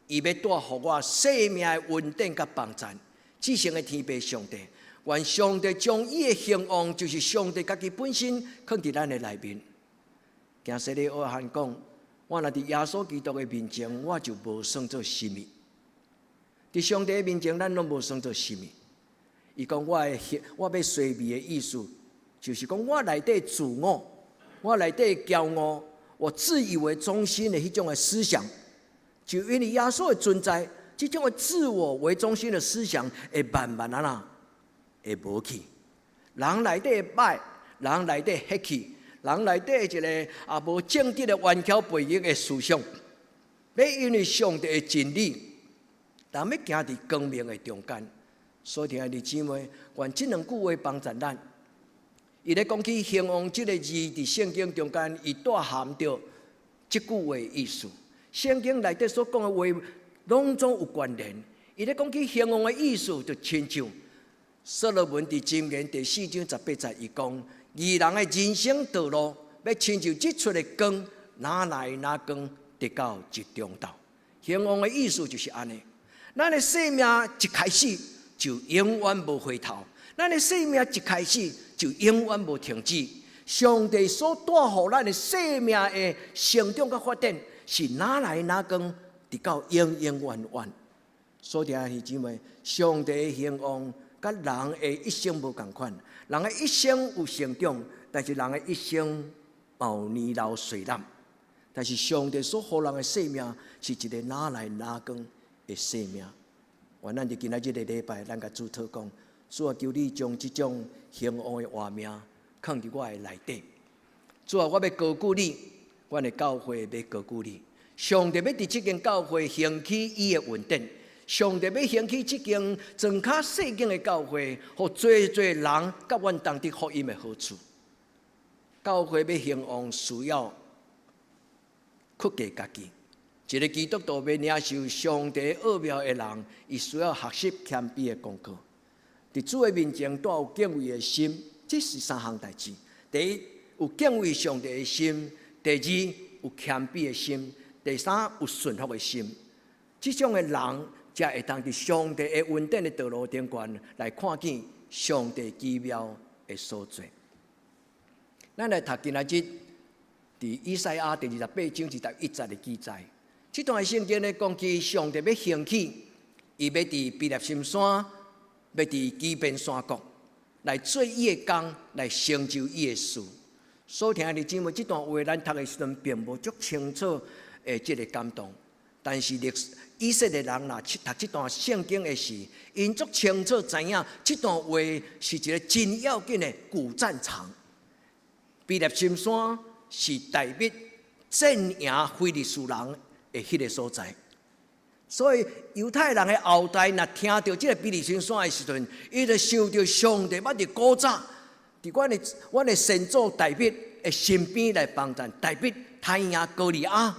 伊欲帶予我生命的穩定佮幫贊。至聖的天父上帝，願上帝將伊的興旺，就是上帝家己本身，囥佇咱的內面。驚洗禮約翰講，我若佇耶穌基督的面前，我就無算做啥物。佇上帝的面前，咱攏無算做啥物。伊講我欲衰微的意思，就是講我內底自我，我內底驕傲，我自以為中心的彼種的思想，就因為耶穌的存在，這種的自我為中心的思想會慢慢啊啦，會無去。人內底的歹，人內底血氣，人內底一个啊無正直的頑強背逆的思想，欲因為上帝的真理，人欲行佇光明的中間。所以，兄弟姊妹，願這兩句話幫助咱。伊咧講起興旺這个字，佇聖經中間，伊帶含著這句話意思。聖經內底所講的話，攏總有關聯。伊咧講起興旺的意思，就親像所羅門佇箴言第四章十八節，伊講：義人的人生道路，欲親像日出的光，若來若光，直到日中晝。興旺的意思就是按呢。咱的生命一開始就永遠無回頭，咱的生命一開始就永遠無停止。上帝所帶予咱的生命的成長佮發展，是若來若光，直到永永遠遠。所以，兄弟姊妹，上帝的興旺佮人的一生無仝款。人的一生有成長，但是人的一生嘛有年老衰老。但是上帝所予人的生命是一个若來若光的生命。願咱佇今仔這个禮拜，咱共主禱告，主啊，求你將這種興旺的活命囥佇我的內底。主啊，我欲高舉你，阮的教會欲高舉你。上帝欲佇這間教會興起伊的恩典，上帝欲興起這間莊跤細間的教會，予濟濟人佮阮同得福音的好處。教會欲興旺，需要克制家己。一个基督徒欲領受上帝奧妙的人，伊需要學習謙卑的功課。佇主的面前帶有敬畏的心，這是三項代誌。第一，有敬畏上帝的心；第二，有謙卑的心；第三，有順服的心。這種的人，才會當佇上帝的恩典的道路頂懸來看見上帝奇妙的所作。咱來讀今仔日佇以賽亞第二十八章二十一節的記載。這段聖經咧講起上帝欲興起，伊欲佇非利士山，欲佇基遍山谷來做伊的工，來成就伊的事。所聽的姊妹，這段話咱讀的時陣並無足清楚的這个感動，但是歷史以色列人若讀這段聖經的時，𪜶足清楚知影這段話是一个真要緊的古戰場。非利士山是大衛戰贏非利士人的彼个所在，所以猶太人的後代若聽著這个非利士山的時陣，伊就想著上帝捌佇古早，佇阮的先祖大衛的身邊來幫贊，大衛刣贏歌利亞，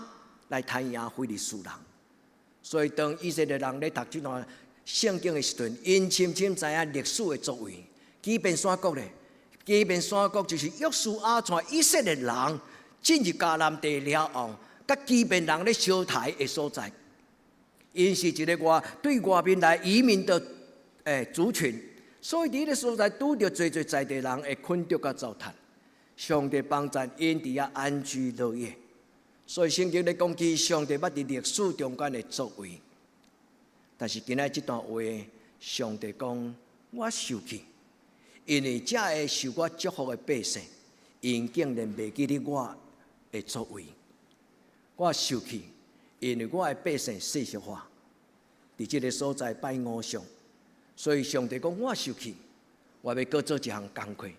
來刣贏非利士人。所以當以色列人咧讀這段聖經的時陣，𪜶深深知影歷史的作為。基遍山谷咧，基遍山谷就是約書亞帶以色列人進入迦南地了後，佮基遍人咧相刣的所在。𪜶是一个外對外面來移民的族群，所以佇彼个所在拄著濟濟在地人的困著佮糟蹋。上帝幫贊𪜶佇遐安居樂業。所以聖經咧講起上帝捌佇歷史中間的作為，但是今仔這段話，上帝講我受氣，因為這个受我祝福的百姓，𪜶竟然袂記得我的作為。我受氣，因為我的百姓世俗化，佇這个所在拜偶像，所以上帝講我受氣，我欲閣做一項工課。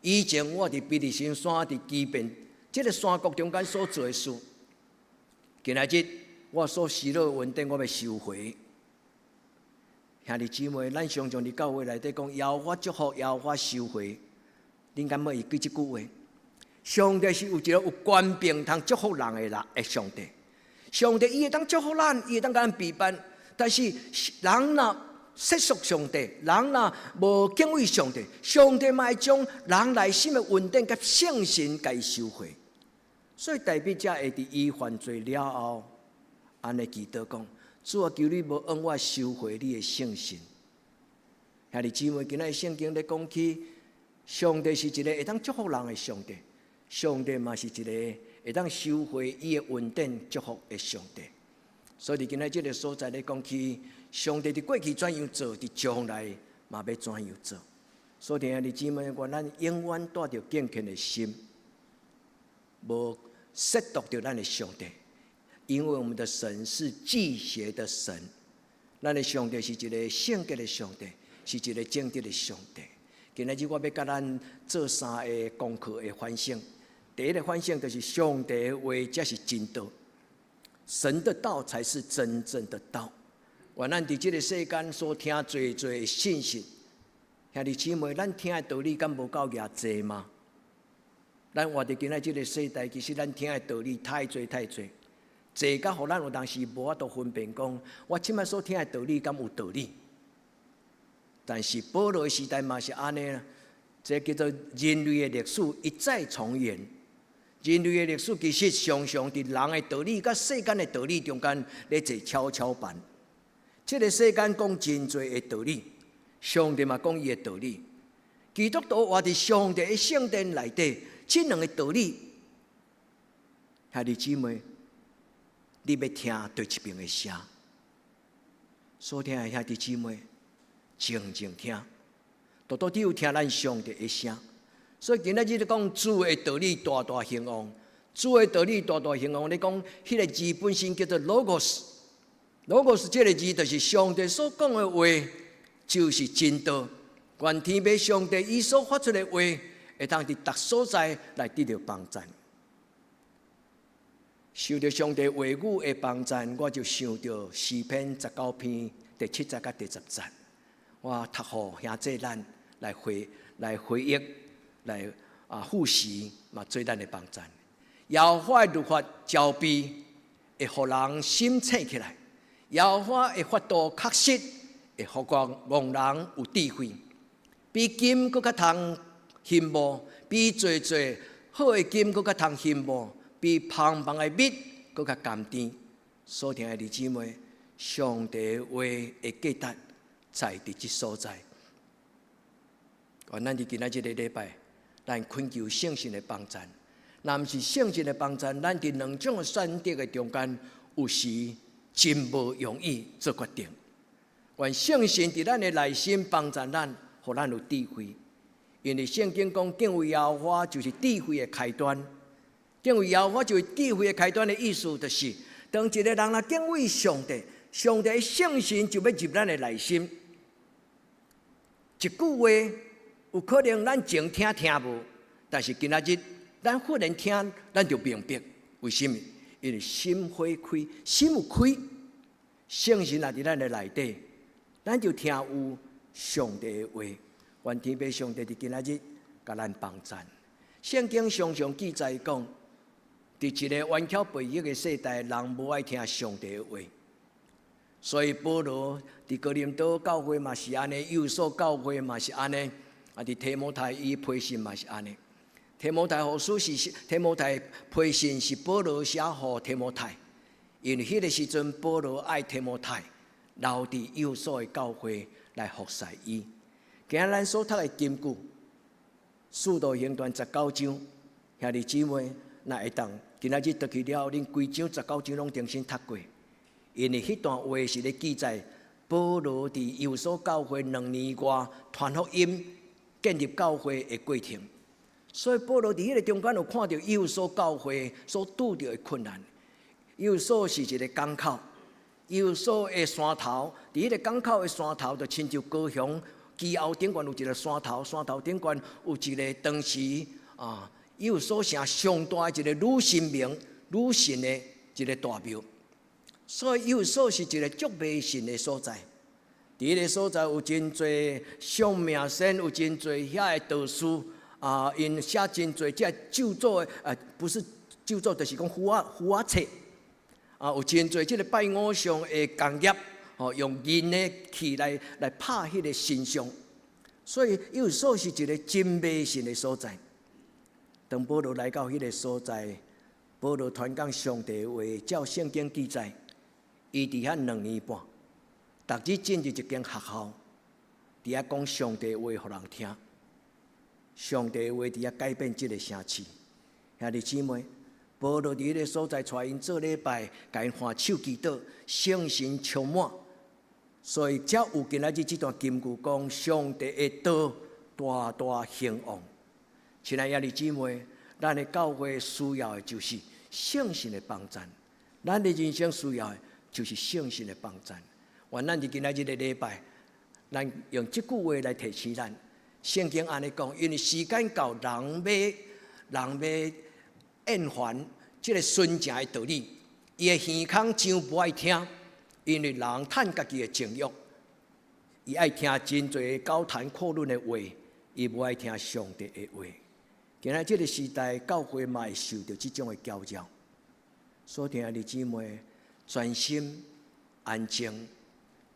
以前我佇非利士山佇基遍這个山谷中間所做的事，今仔日我所失落的恩典，我欲收回。兄弟姊妹，咱常常佇教會內底講，耶和華祝福，耶和華收回。恁敢會記這句話？上帝是有一个有權柄通祝福人的人的上帝。上帝伊會當祝福咱，伊會當共咱陪伴。但是人若世俗上帝，人若無敬畏上帝，上帝嘛會將人內心的恩典佮聖神共伊收回。所以大衛才會佇伊犯罪了後，按呢祈禱講：主啊，求你無向我收回你的聖神。兄弟姊妹，今仔日聖經咧講起，上帝是一个會當祝福人的上帝，上帝嘛是一个會當收回伊的恩典祝福的上帝。所以佇今仔這个所在咧講起，上帝佇過去怎樣做，佇將來嘛欲怎樣做。所以兄弟姊妹，願咱永遠帶著敬虔的心，無褻瀆著咱的上帝。因為我們的神是忌邪的神。咱的上帝是一个聖潔的上帝，是一个正直的上帝。今仔日我欲共咱做三个功課的反省。第一个反省就是上帝的話才是真道，神的道才是真正的道。願咱佇這个世間所聽濟濟的信息，兄弟姊妹，咱聽的道理敢無夠額濟嗎？咱活佇今仔這个世代，其實咱聽的道理太濟太濟，濟甲予咱有當時無法度分辨講，我這擺所聽的道理敢有道理？但是保羅的時代嘛是按呢啦，這叫做人類的歷史一再重演。人類的歷史其實常常佇人的道理佮世間的道理中間咧坐蹺蹺板。這个世間講真濟的道理，上帝嘛講伊的道理。基督徒活佇上帝的聖殿內底，這兩个道理，兄弟姊妹，你欲聽佗一爿的聲？所聽的兄弟姊妹，靜靜聽，獨獨只有聽咱上帝的聲。所以今仔日咧講主的道理大大興旺，主的道理大大興旺。你講彼个字本身叫做 logos，logos 這个字就是上帝所講的話，就是真道。願天父上帝伊所發出的話，會當佇逐所在來得著幫贊。受著上帝話語的幫贊，我就想著詩篇19篇第7節佮第10節，我讀予兄弟咱來回憶，來復習嘛，做咱的幫贊。耶和華的律法焦備，會予人心醒起來；耶和華的法度確實，會予戇人有智慧。比金閣較通欣慕，比濟濟好的金閣較通欣慕，比芳芳的蜜閣較甘甜。所聽的弟姊妹，上帝話的價值在佇這所在。願咱佇今仔這个禮拜，咱懇求聖神的幫贊。若毋是聖神的幫贊，咱佇兩種的選擇的中間，有時真無容易做決定。願聖神佇咱的內心幫贊咱，予咱有智慧。因為聖經講敬畏耶和華就是智慧的開端。敬畏耶和華就是智慧的開端的意思，就是當一个人若敬畏上帝，上帝的聖神就欲入咱的內心。一句話有可能咱前聽聽無，但是今仔日咱忽然聽，咱就明白為啥物？因為心花開，心有開，聖神若佇咱的內底，咱就聽有上帝的話。願天父上帝佇今仔日共咱幫贊。聖經常常記載講，佇一个頑巧悖逆的世代，人無愛聽上帝的話。所以保羅佇哥林多教會嘛是按呢，以弗所教會嘛是按呢，佇提摩太伊批信嘛是按呢。提摩太後書是提摩太批信是保羅寫予提摩太，因為彼个時陣保羅愛提摩太留佇以弗所的教會來服侍伊。今仔咱所讀的金句，使徒行傳十九章，兄弟姊妹，若會當今仔日轉去了後，恁規章十九章攏重新讀過，因為彼段話是咧記載保羅佇以弗所教會2年外傳福音、建立教會的過程。所以保羅佇彼个中間有看著以弗所教會所拄著的困難。以弗所是一个港口，以弗所的山頭，佇彼个港口的山頭，就親像高雄基澳頂懸有一个山頭，山頭頂懸有一个當時以弗所城上大的一個女神明、女神的一个大廟。所以以弗所是一个足迷信的所在。佇彼个所在有真濟相命仙，有真濟遐的道士𪜶寫真濟這咒詛的，不是咒詛，就是講符仔冊有真濟這个拜偶像的工業，用銀的器來拍彼个神像，所以以弗所是一个真迷信的所在。當保羅來到彼个所在，保羅傳講上帝話，照聖經記載，伊佇遐2年半，逐日進入一間學校，佇遐講上帝話予人聽。上帝話佇遐改變這个城市。兄弟姊妹，保羅佇彼个所在帶𪜶做禮拜，共𪜶按手祈禱，聖神充滿，所以才有今仔日這段金句講上帝的道大大興旺。親愛兄弟姊妹，咱的教會需要的就是聖神的幫贊，咱的人生需要的就是聖神的幫贊。願咱佇今仔日的禮拜，咱用這句話來提醒咱。聖經按呢講，因為時間到，人欲厭煩這個純正的道理，伊的耳孔將無愛聽，因為人趁家己的情慾，伊愛聽真濟高談闊論的話，伊無愛聽上帝的話。今仔這個時代，教會嘛會受著這種的攪擾。所以，兄弟姊妹，專心安靜，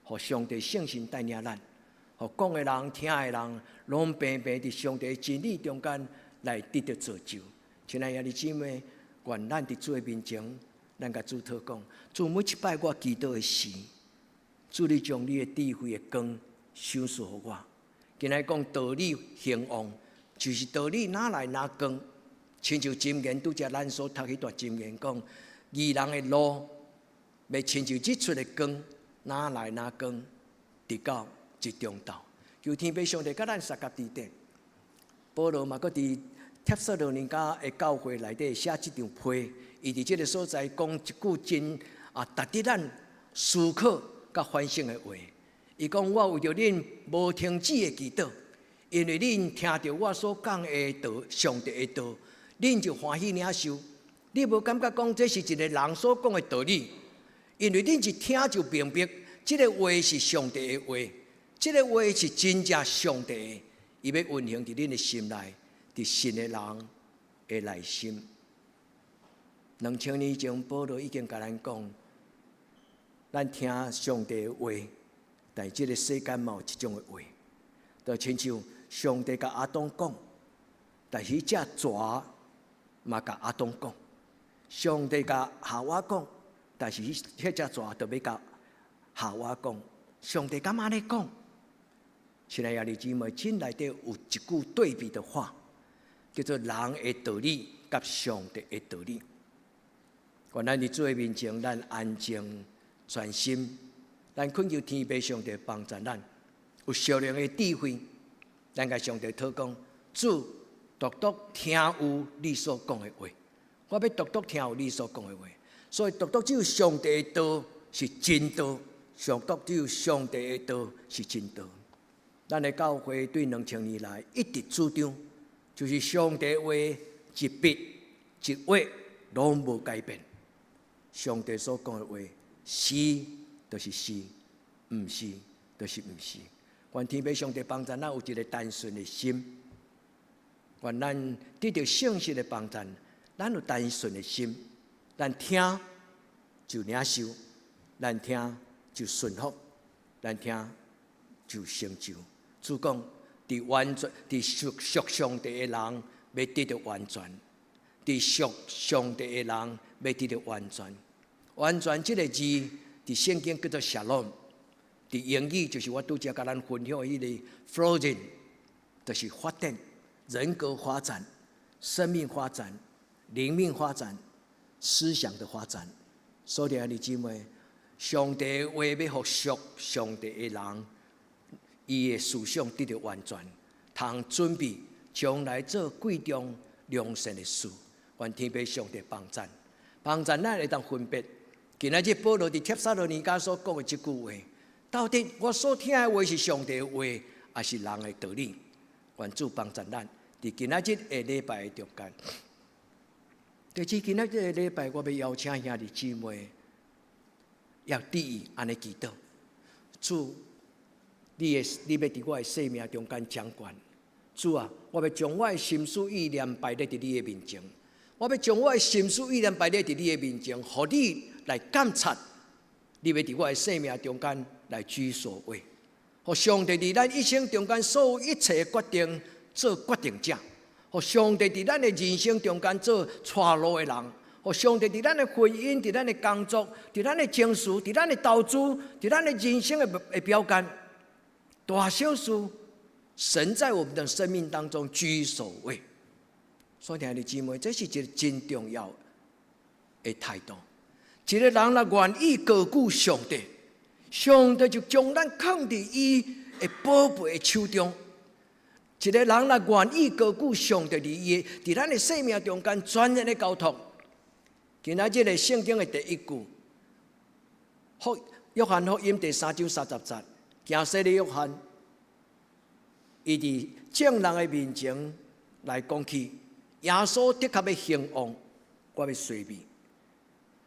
予上帝聖神帶領咱，予講的人、聽的人，攏平平佇上帝真理中間來得著造就。親愛兄弟姊妹，願咱佇主的面前，咱共主禱告，主每一擺我祈禱的時，主你將你的智慧的光賞賜予我。今仔講道理興旺，就是道理哪來哪光，親像箴言拄才咱所讀彼段箴言講，義人的路，欲親像日出的光，哪來哪光，直到日中晝。求天父上帝佮咱相佮佇頂。保羅嘛，閣佇帖撒羅尼迦的教會內底寫這張批，伊佇這个所在講一句真值得咱思考佮反省的話。伊講：我為著恁無停止的祈禱，因為恁聽著我所講的道，上帝的道，恁就歡喜領受。你無感覺講這是一个人所講的道理，因為恁一聽就明白，這个話是上帝的話，這个話是真正上帝的，伊欲運行佇恁的心內，佇信的人的內心。2000年前，保羅已經共咱講，咱聽上帝的話，但這个世間嘛有這種的話，就親像上帝共亞當講，但是彼隻蛇嘛共亞當講，上帝共夏娃講，但是彼隻蛇就欲共夏娃講，上帝敢按呢講？親愛兄弟姊妹，這內底有一句對比的話，叫做人的道理佮上帝的道理。願咱佇主的面前，咱安靜專心，咱懇求天父上帝幫助咱，有屬靈的智慧，咱共上帝禱告，主獨獨聽有你所講的話，我欲獨獨聽有你所講的話，所以獨獨只有上帝的道是真道，獨獨只有上帝的道是真道。咱的教會對2000年來一直主張，就是上帝話一筆一畫攏無改變。上帝所講的話是就是是，毋是就是毋是。願天父上帝幫助咱有一个單純的心，願咱得著聖神的幫助，咱有單純的心，咱聽就領受，咱聽就順服，咱聽就成就。主講，佇完全佇屬屬上帝的人，欲得著完全；佇屬上帝的人，欲得著完全。完全這个字，佇聖經叫做 shalom，佇英語就是我拄才共咱分享的彼个 flourishing，就是發展、人格發展、生命發展、靈命發展、思想的發展。所以兄弟姊妹，上帝話欲予屬上帝的人，伊的思想得著完全，通準備將來做貴重良善的事。願天父上帝幫贊，幫贊咱會當分別。今仔日保羅佇帖撒羅尼迦所講的這句話，到底我所聽的話是上帝的話，抑是人的道理？願主幫贊咱，佇今仔日的禮拜的中間。第二，今仔日的禮拜，我欲邀請兄弟姊妹要注意按呢祈禱，主，你欲佇我的生命中間掌權。主啊，我欲將我的心思意念擺佇你的面前，我欲將我的心思意念擺佇你的面前，予你來監察，你欲佇我的生命中間來居首位，予上帝佇咱一生中間所有一切的決定做決定者，予上帝佇咱的人生中間做帶路的人，予上帝佇咱的婚姻、佇咱的工作、佇咱的情緒、佇咱的投資、佇咱的人生的標桿，大小事，神在我們的生命當中居首位。所以，兄弟姊妹，這是一个真重要的態度。一个人若願意高舉上帝，上帝就將咱囥佇伊的寶貝的手中。一个人若願意高舉上帝佇伊佇咱的生命中間全然的交託，今仔日的聖經的第一句，福約翰福音第三章三十節，行洗禮約翰，伊佇眾人的面前來講起，耶穌的確欲興旺，我欲衰微。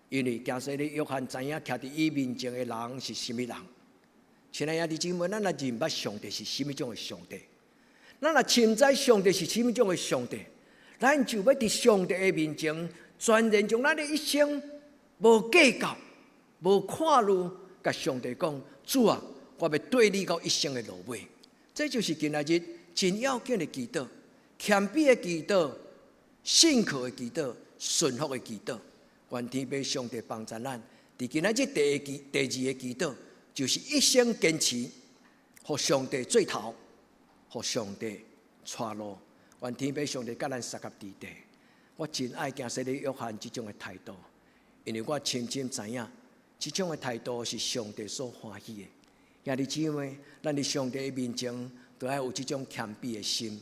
因為行洗禮約翰知影徛佇伊面前的人是啥物人。親愛的兄弟姊妹，咱若認捌上帝是啥物種的上帝，咱若深知上帝是啥物種的上帝，咱就欲佇上帝的面前，全然將咱的一生無計較、無看慮，共上帝講：主啊，我欲綴你到一生的落尾。這就是今仔日真要緊的祈禱，謙卑的祈禱、信靠的祈禱、順服的祈禱。願天父上帝幫助咱，佇今仔日第一祈、第二个祈禱，就是一生堅持，予上帝做頭，予上帝帶路。願天父上帝佮咱相佮佇底。我真愛行洗禮約翰這種的態度，因為我深深知影，這種的態度是上帝所歡喜的。兄弟姊妹，咱佇上帝的面前，都愛有這種謙卑的心。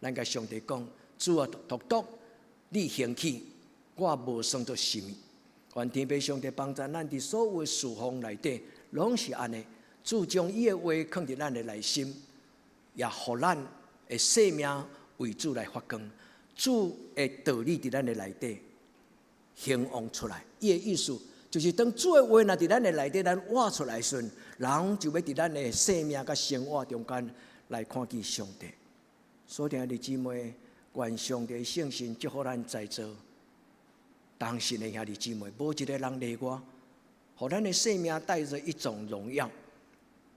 咱共上帝講：主啊，獨獨你興起，我無算做啥物。願天父上帝幫助咱佇所有的事奉內底，攏是按呢。主將伊的話囥佇咱的內心，也予咱的生命為主來發光。主的道理佇咱的內底興旺出來。伊的意思就是，當主的話若佇咱的內底，咱活出來時，人就欲佇咱的生命佮生活中間來看見上帝。所以，兄弟姊妹，願上帝聖神祝福咱在座同信的兄弟姊妹，無一个人例外，予咱的生命帶著一種榮耀，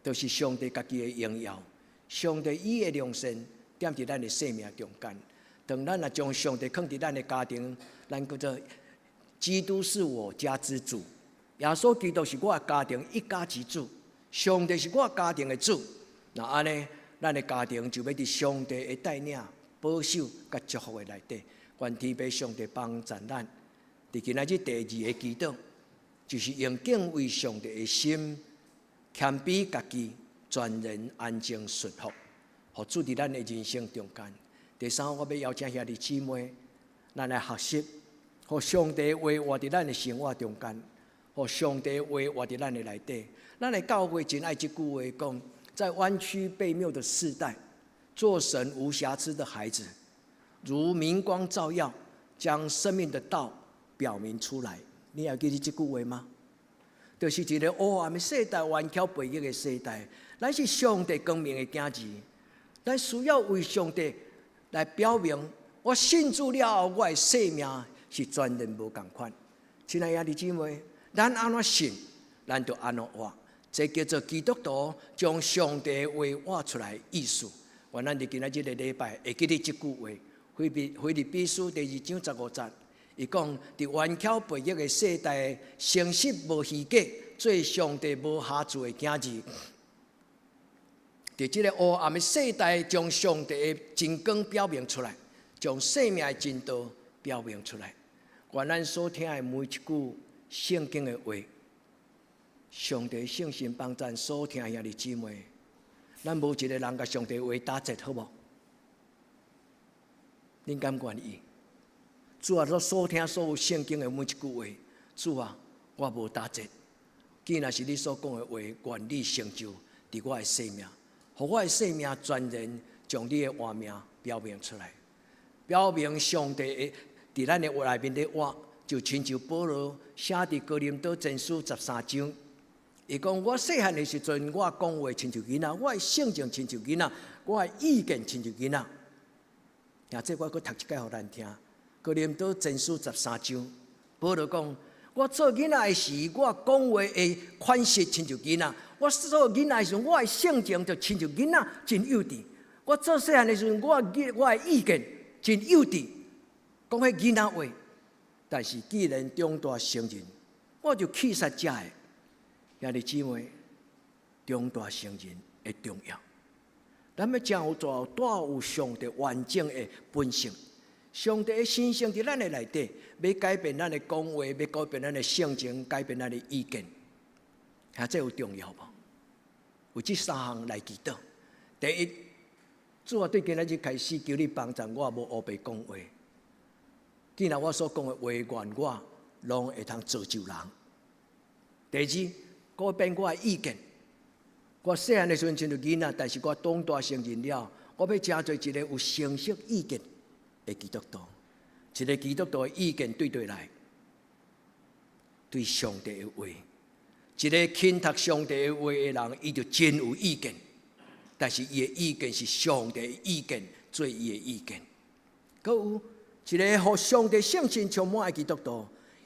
就是上帝家己的榮耀。上帝伊的良善踮佇咱的生命中間。當咱若將上帝囥佇咱的家庭，咱叫做基督是我家之主，耶穌基督是我的家庭一家之主，上帝是我家庭的主。若按呢，咱的家庭就欲佇上帝的帶領、保守佮祝福的內底。願天父上帝幫助咱。佇今仔日第二个祈禱，就是用敬畏上帝的心，謙卑家己，全然安靜順服，予主佇咱的人生中間。第三，我欲邀請兄弟姊妹，咱來學習，予上帝的話活佇咱的生活中間，予上帝的話活佇咱的內底。咱的教會真愛這句話講，在彎曲悖謬的世代，做神無瑕疵的孩子，如明光照耀，將生命的道表明出來。你還記得這句話嗎？就是一个黑暗的世代，彎曲悖逆的世代，咱是上帝光明的囝兒，咱需要為上帝來表明，我信主了後，我的生命是全然無仝款。親愛的兄弟姊妹，咱按怎信，咱就按怎活。這叫做基督徒將上帝的話活出來意思。願咱佇今仔這个禮拜會記得這句話，腓立比書第二章十五節，伊講佇彎曲悖逆的世代，誠實無虛假，做上帝無瑕疵的囝兒。佇這个黑暗的世代，將上帝的真光表明出來，將生命的真道表明出來。願咱所聽的每一句聖經的話，上帝聖神幫咱所聽兄弟姊妹，咱無一个人共上帝話打折，好無？恁敢願意？主啊，我所聽所有聖經的每一句話，主啊，我無打折。既然是你所講的話，願你成就佇我的生命，予我的生命全然將你的活命表明出來，表明上帝的佇咱的內面咧活，就親像保羅寫佇哥林多前書十三章，伊講我細漢的時陣，我講話親像囡仔，我的性情親像囡仔，我的意見親像囡仔。啊，這我閣讀一擺予咱聽。哥林多前書十三章，保羅講：我做囡仔的時，我講話的款式親像囡仔；我做囡仔的時，我的性情就親像囡仔，真幼稚。我做細漢的時陣，我的意見真幼稚，講彼囡仔話。但是既然長大成人，我就棄殺這个。兄弟姊妹，長大成人的重要。咱欲成有做帶有上帝完整的本性，上帝的神性佇咱的內底，欲改變咱的講話，欲改變咱的性情，改變咱的意見，啊，這有重要無？有這三項來祈禱。第一，主啊，對今仔日開始，求你幫助我，無烏白講話。既然我所講的話，願我攏會通造就人。第二，改變我的意見。我細漢的時陣親像囡仔，但是我長大成人了，我欲成做一個有成熟意見的基督徒。一個基督徒的意見對佗來，對上帝的話。一個肯讀上帝的話的人，伊就真有意見。但是伊的意見是上帝的意見，做伊的意見。閣有一個予上帝聖神充滿的基督徒，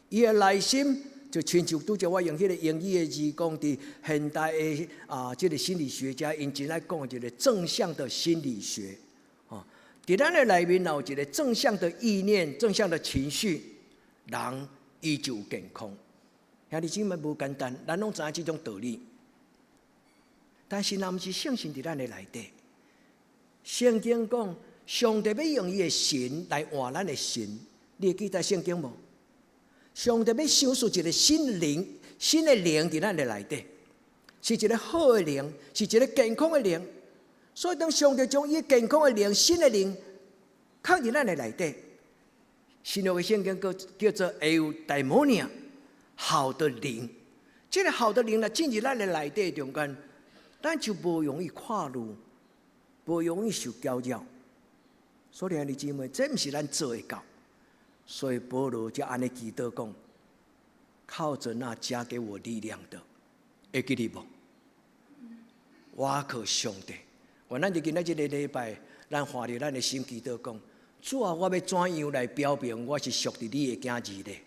伊的內心就親像拄才我用彼個英語的字講，佇現代的啊，這個心理學家𪜶真愛講一個正向的心理學。哦，佇咱的內面若有一個正向的意念、正向的情緒，人伊就有健康。兄弟姊妹無簡單，咱攏知影這種道理。但是若毋是聖神佇咱的內底，聖經講上帝欲用伊的神來換咱的神，你會記得聖經無？上帝欲賞賜一個新靈、新的靈佇咱的內底，是一個好的靈，是一個健康的靈。所以當上帝將伊健康的靈、新的靈放佇咱的內底，新約的聖經閣叫做 eudaimonia，好的靈。這個好的靈若進入咱的內底中間，咱就無容易跨入，無容易受攪擾。所以兄弟姊妹，這毋是咱做會到。所以保羅才按呢祈禱講：靠著那加給我力量的，會記得無？我靠上帝。願咱佇今仔這個禮拜，咱懷著咱的心祈禱講：主啊，我欲怎樣來表明我是屬佇你的囝兒咧？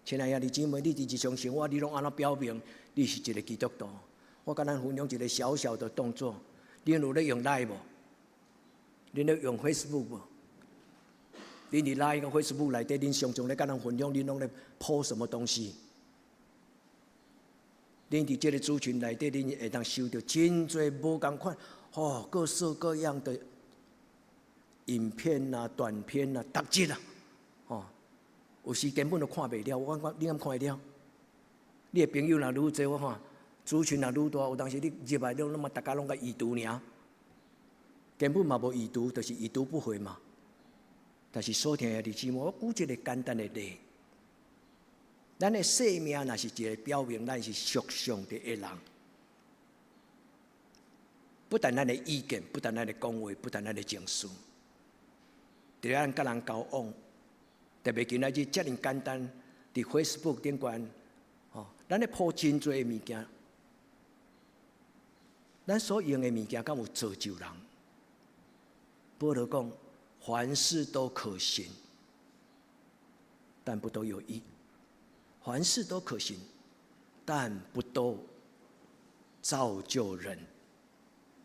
親愛兄弟姊妹，你佇日常生活，你攏按怎表明你是一個基督徒？我共咱分享一個小小的動作，恁有咧用 Line 無？恁咧用 Facebook 無？恁佇 Line 佮 Facebook 內底，恁常常咧共人分享，恁攏咧 po 什麼東西？恁佇這個族群內底，恁會當收著真濟無仝款，吼，各式各樣的影片啊、短片啊、逐日啊，吼，有時根本都看袂了。我感覺你敢看會了？你的朋友若愈濟，我看族群若愈大，有當時你入來攏攏嘛，逐家攏共已讀爾，根本嘛無已讀，就是已讀不回嘛。但是所聽的弟姊妹，我舉一個簡單的例，咱的生命若是一個表明咱是屬上帝的人，不但咱的意見，不但咱的講話，不但咱的情緒，佇咱佮人交往，特別今仔日遮爾簡單，佇 Facebook 頂懸，吼，咱咧 po 真濟的物件，咱所用的物件敢有造就人？保羅講，凡事都可行，但不都有益；凡事都可行，但不都造就人。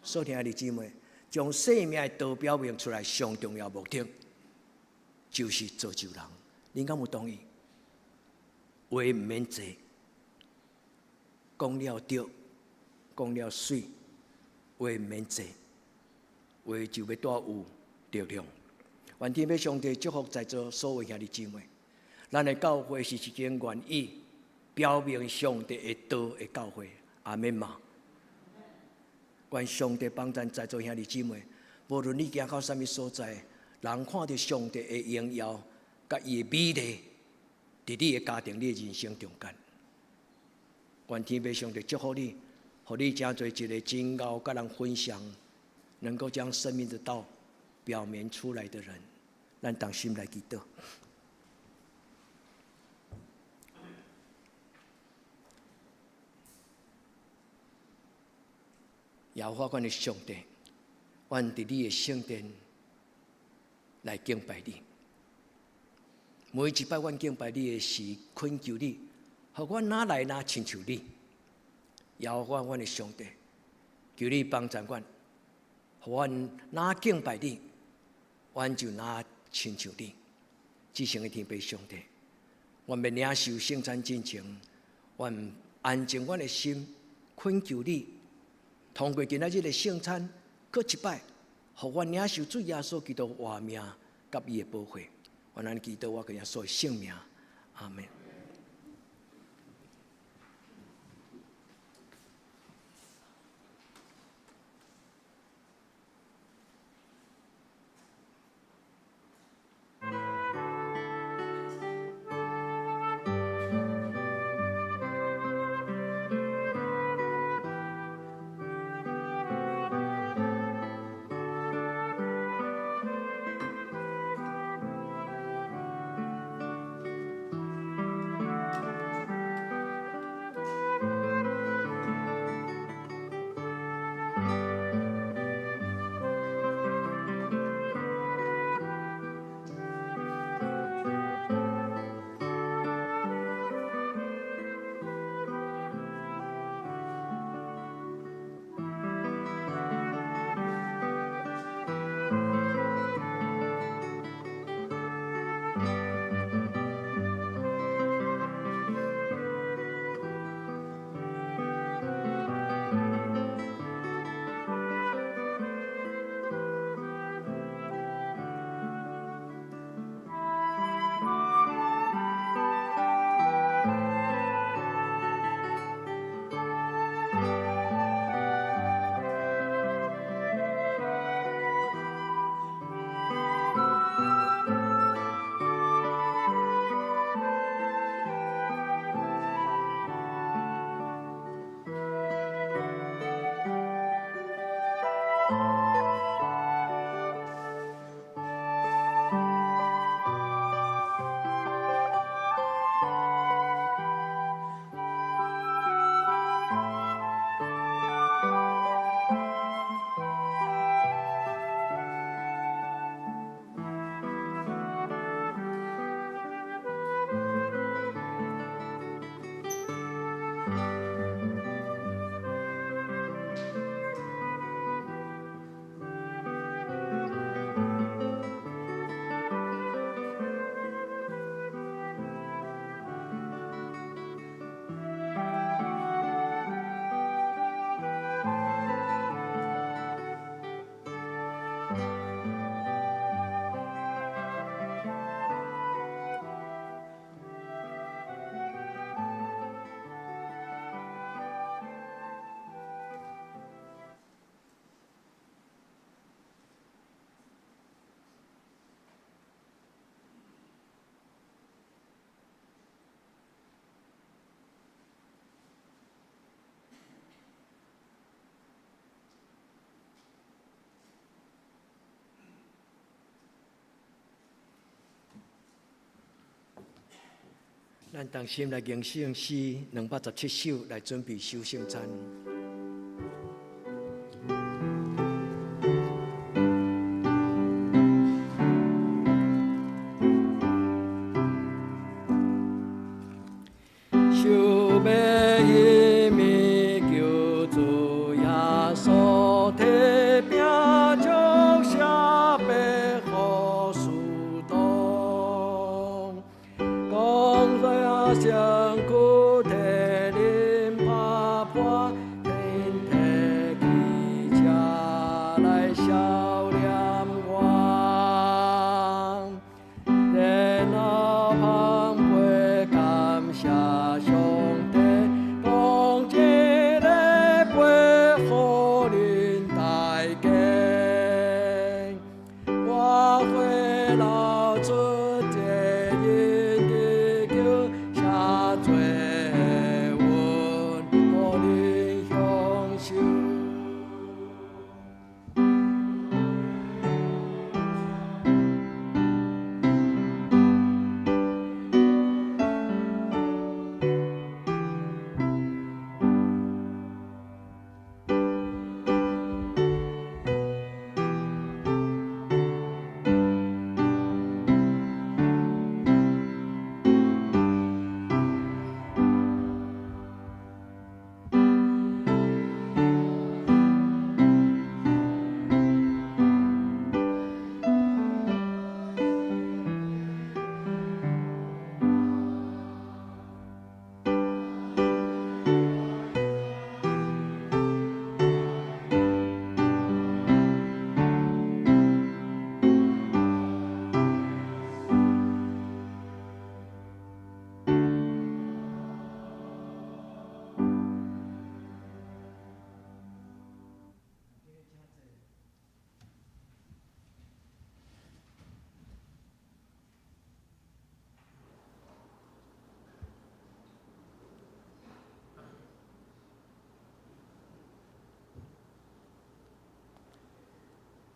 所以，兄弟姊妹，將生命的道表明出來，上重要目的就是造就人。恁敢有同意？話毋免濟，講了對，講了媠，話毋免濟，話就欲帶有力量。願天父上帝祝福在座所有兄弟姊妹。咱的教會是一間願意表明上帝的道的教會，阿們嗎？願上帝幫咱在座兄弟姊妹，無論你行到啥物所在，人看著上帝的榮耀，佮伊的美麗，佇你的家庭、你的人生中間。願天父上帝祝福你，予你成做一個真𠢕佮人分享，能夠將生命的道表明出來的人。咱同心來祈禱。耶和華阮的上帝，阮佇你的聖殿來敬拜你。每一擺阮敬拜你的時，懇求你，予阮若來若親像你。耶和華阮的上帝，求你幫助阮，予阮若敬拜你，阮就若親像你。至聖的天父上帝，阮欲領受聖餐進前，阮安靜阮的心，懇求你，通過今仔日的聖餐，閣一擺，予阮領受主耶穌基督活命佮伊的寶血。願咱祈禱，我奉耶穌的聖名，阿門。咱同心來吟聖詩217首，來準備守聖餐。受欲彼暝，救主耶穌提餅祝謝擘予使徒，講這身軀替恁拍破，恁提去食來銷念我。然後捧杯感謝上帝，講這个杯予恁大家。我血流出這因得救，寫做阮予恁享受。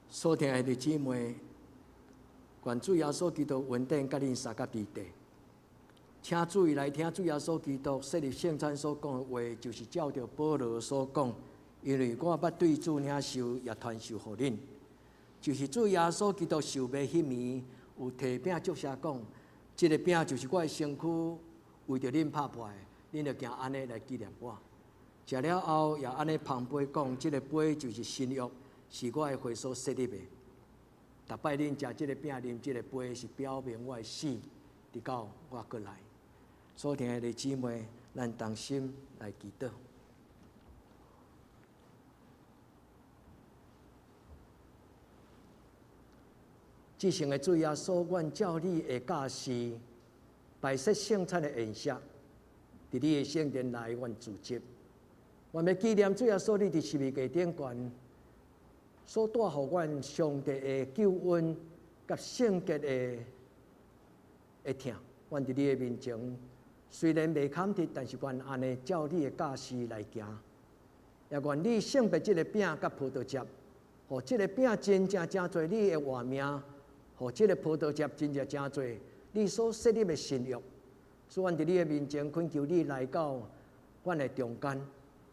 所疼愛的姊妹，願主耶穌基督恩典佮恁相佮佇地。請注意來聽主耶穌基督設立聖餐所講的話，就是照著保羅所講，因為我捌對主領受，也傳授予恁，就是主耶穌基督受賣彼暝，有提餅祝謝講，這个餅就是我的身軀，為著恁拍破的，恁著行按呢來紀念我。食了後，也按呢捧杯講，這个杯就是新約，是我的血所設立的。逐擺恁食這个餅、啉這个杯，是表明我的死，直到我閣來。所疼的姊妹，咱同心來祈禱。至聖的主耶穌，阮照你的教示，擺設聖餐的宴席，佇你的聖殿內，阮聚集。阮欲紀念主耶穌，你佇十字架頂懸所帶予阮上帝的救恩佮聖潔的疼。阮佇你的面前，雖然袂堪得，但是阮按呢照你的教示來行。也願你聖別這个餅佮葡萄汁，予這个餅真正成做你的活命，予這个葡萄汁真正成做你所設立的新約。所以，阮佇你的面前懇求你來到阮的中間。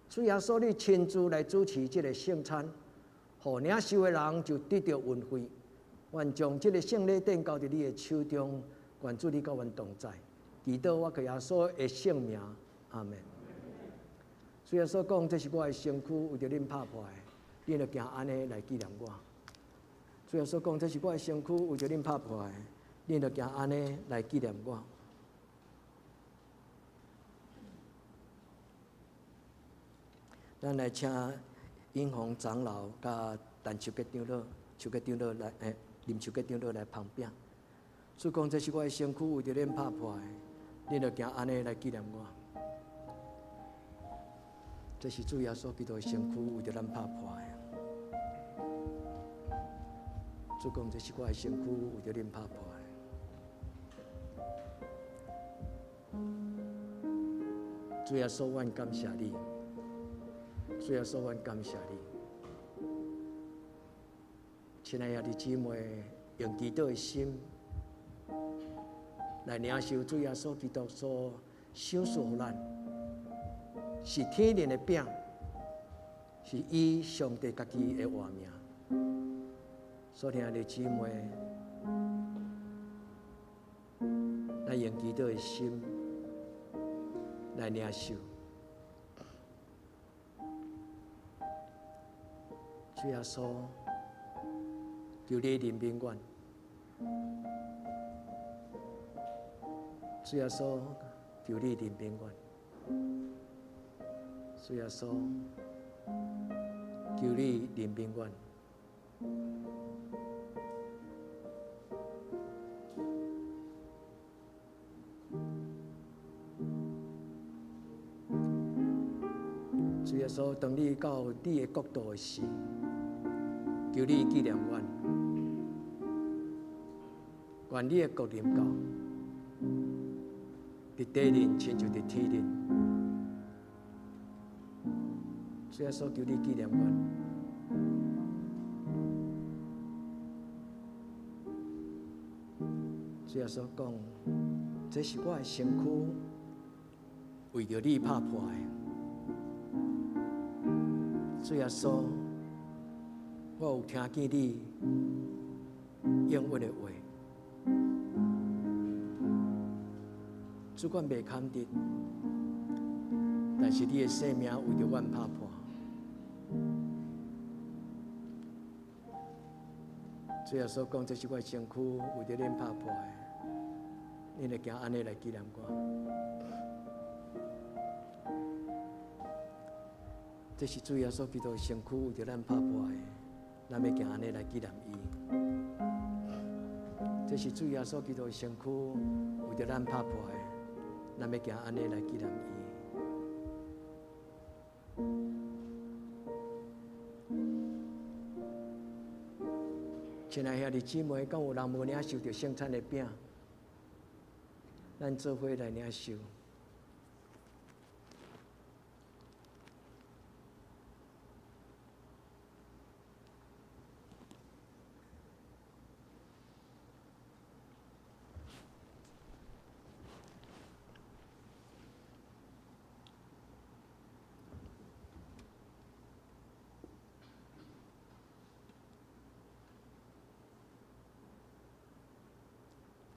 主耶穌，你親自來主持這个聖餐，予領受的人就得著恩惠。願將這个聖禮奠交佇你的手中，願主你佮阮同在。祈禱我靠耶穌的聖名，阿們。主耶穌講，這是我的身軀，為著恁拍破的，恁著行按呢來紀念我。主耶穌講，這是我的身軀，為著恁拍破的，恁著行按呢來紀念我。咱來請英宏長老佮陳秋吉長老、秋吉長老來，林秋吉長老來捧餅。主講，這是我的身軀，為著恁拍破的，恁著行按呢來紀念我。這是主耶穌基督的身軀，為著咱拍破的。主講，這是我的身軀，為著恁拍破的。主耶穌，阮感謝你。主耶穌，阮感謝你。親愛的兄弟姊妹，用祈禱的心，來領受主耶穌基督所賞賜予咱，是天靈的餅，是以上帝家己的活命。所聽的姊妹，咱用祈禱的心來領受。主耶穌，求你憐憫阮。主耶穌，求你憐憫阮。主耶穌，求你憐憫阮。主耶穌，當你到你的國度的時，求你紀念阮，願你的國臨到，佇地面親像佇天頂。主耶穌，求你紀念阮。主耶穌講：這是我的身軀，為著你拍破的。主耶穌，我有聽見你應允的話，主管袂堪得，但是你的生命為著阮拍破。主耶穌講：這是我的身軀，為著恁拍破的，恁會行按呢來紀念我。這是主耶穌基督的身軀，為著咱拍破的，咱欲行按呢來紀念伊。這是主耶穌基督的身軀，為著咱拍破的，咱欲行按呢來紀念伊。親愛兄弟姊妹，敢有人無領受著聖餐的餅？咱做伙來領受。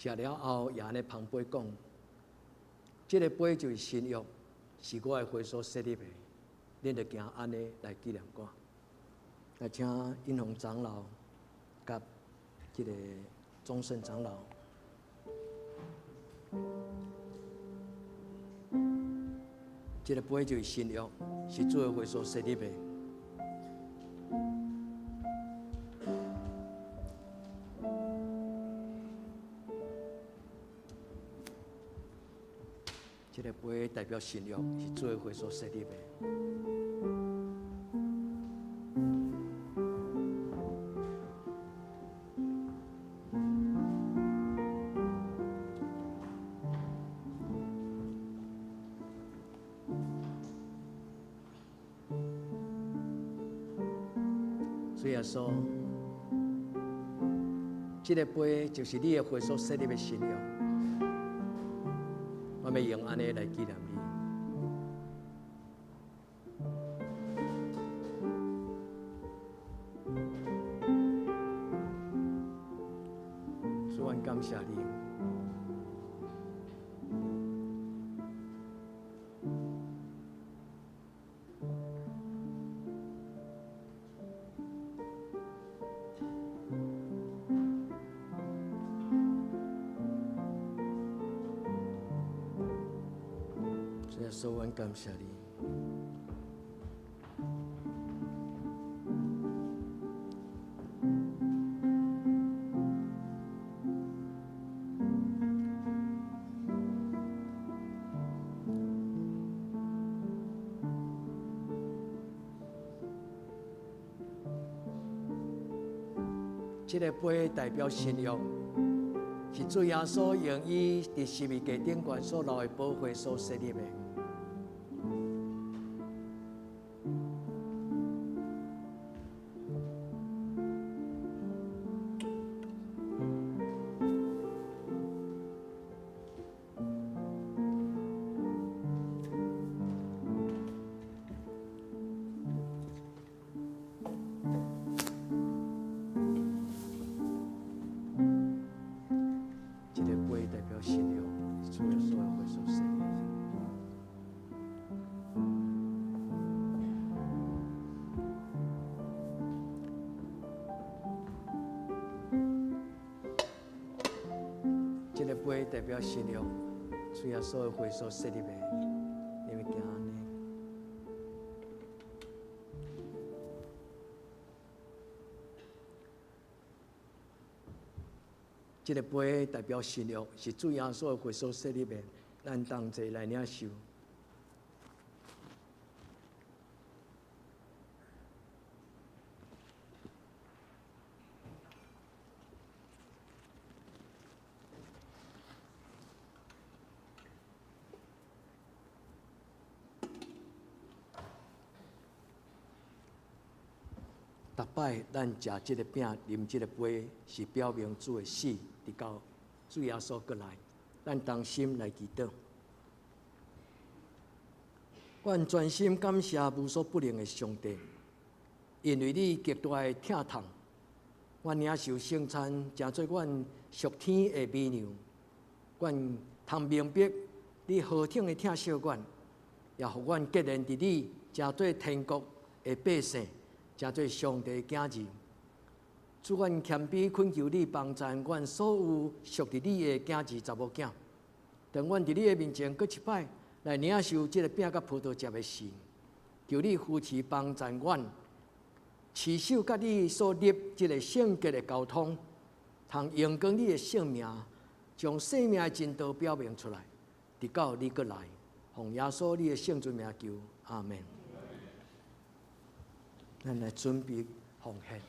食了後，也按呢捧杯講：這个杯就是新約，是我的血所設立的，恁著行按呢來紀念我。來請英雄長老佮這个宗聖長老。這个杯就是新約，是主的血所設立的。這个杯代表新約，是主的血所設立的。主耶穌，這个杯就是你的血所設立的新約，我欲用按呢來紀念你。主，阮感謝你。主耶穌，阮感謝你。這个杯代表新約，是主耶穌用伊佇十字架頂懸所流的寶血所設立的。杯代表新約，主耶穌的血所設立的，你們行按呢。這個杯代表新約，是主耶穌的血所設立的，咱同齊來領受。逐擺咱食這个餅、啉這个杯，是表明主的死，直到主耶穌閣來。咱同心來祈禱。阮全心感謝無所不能的上帝，因為你極大的疼痛，阮領受聖餐，成做阮屬天的美糧。阮通明白你何等的疼惜阮，也予阮結連佇你，成做天國的百姓，成做上帝的囝兒。主，阮謙卑懇求你幫贊阮所有屬佇你的囝兒查某囝。當阮佇你的面前閣一擺來領受這个餅佮葡萄汁的時，求你扶持幫贊阮，持守佮你所立這个聖潔的交通，通榮光你的聖名，將生命的真道表明出來，直到你閣來，奉耶穌你的聖尊名求，阿們。咱來準備奉獻。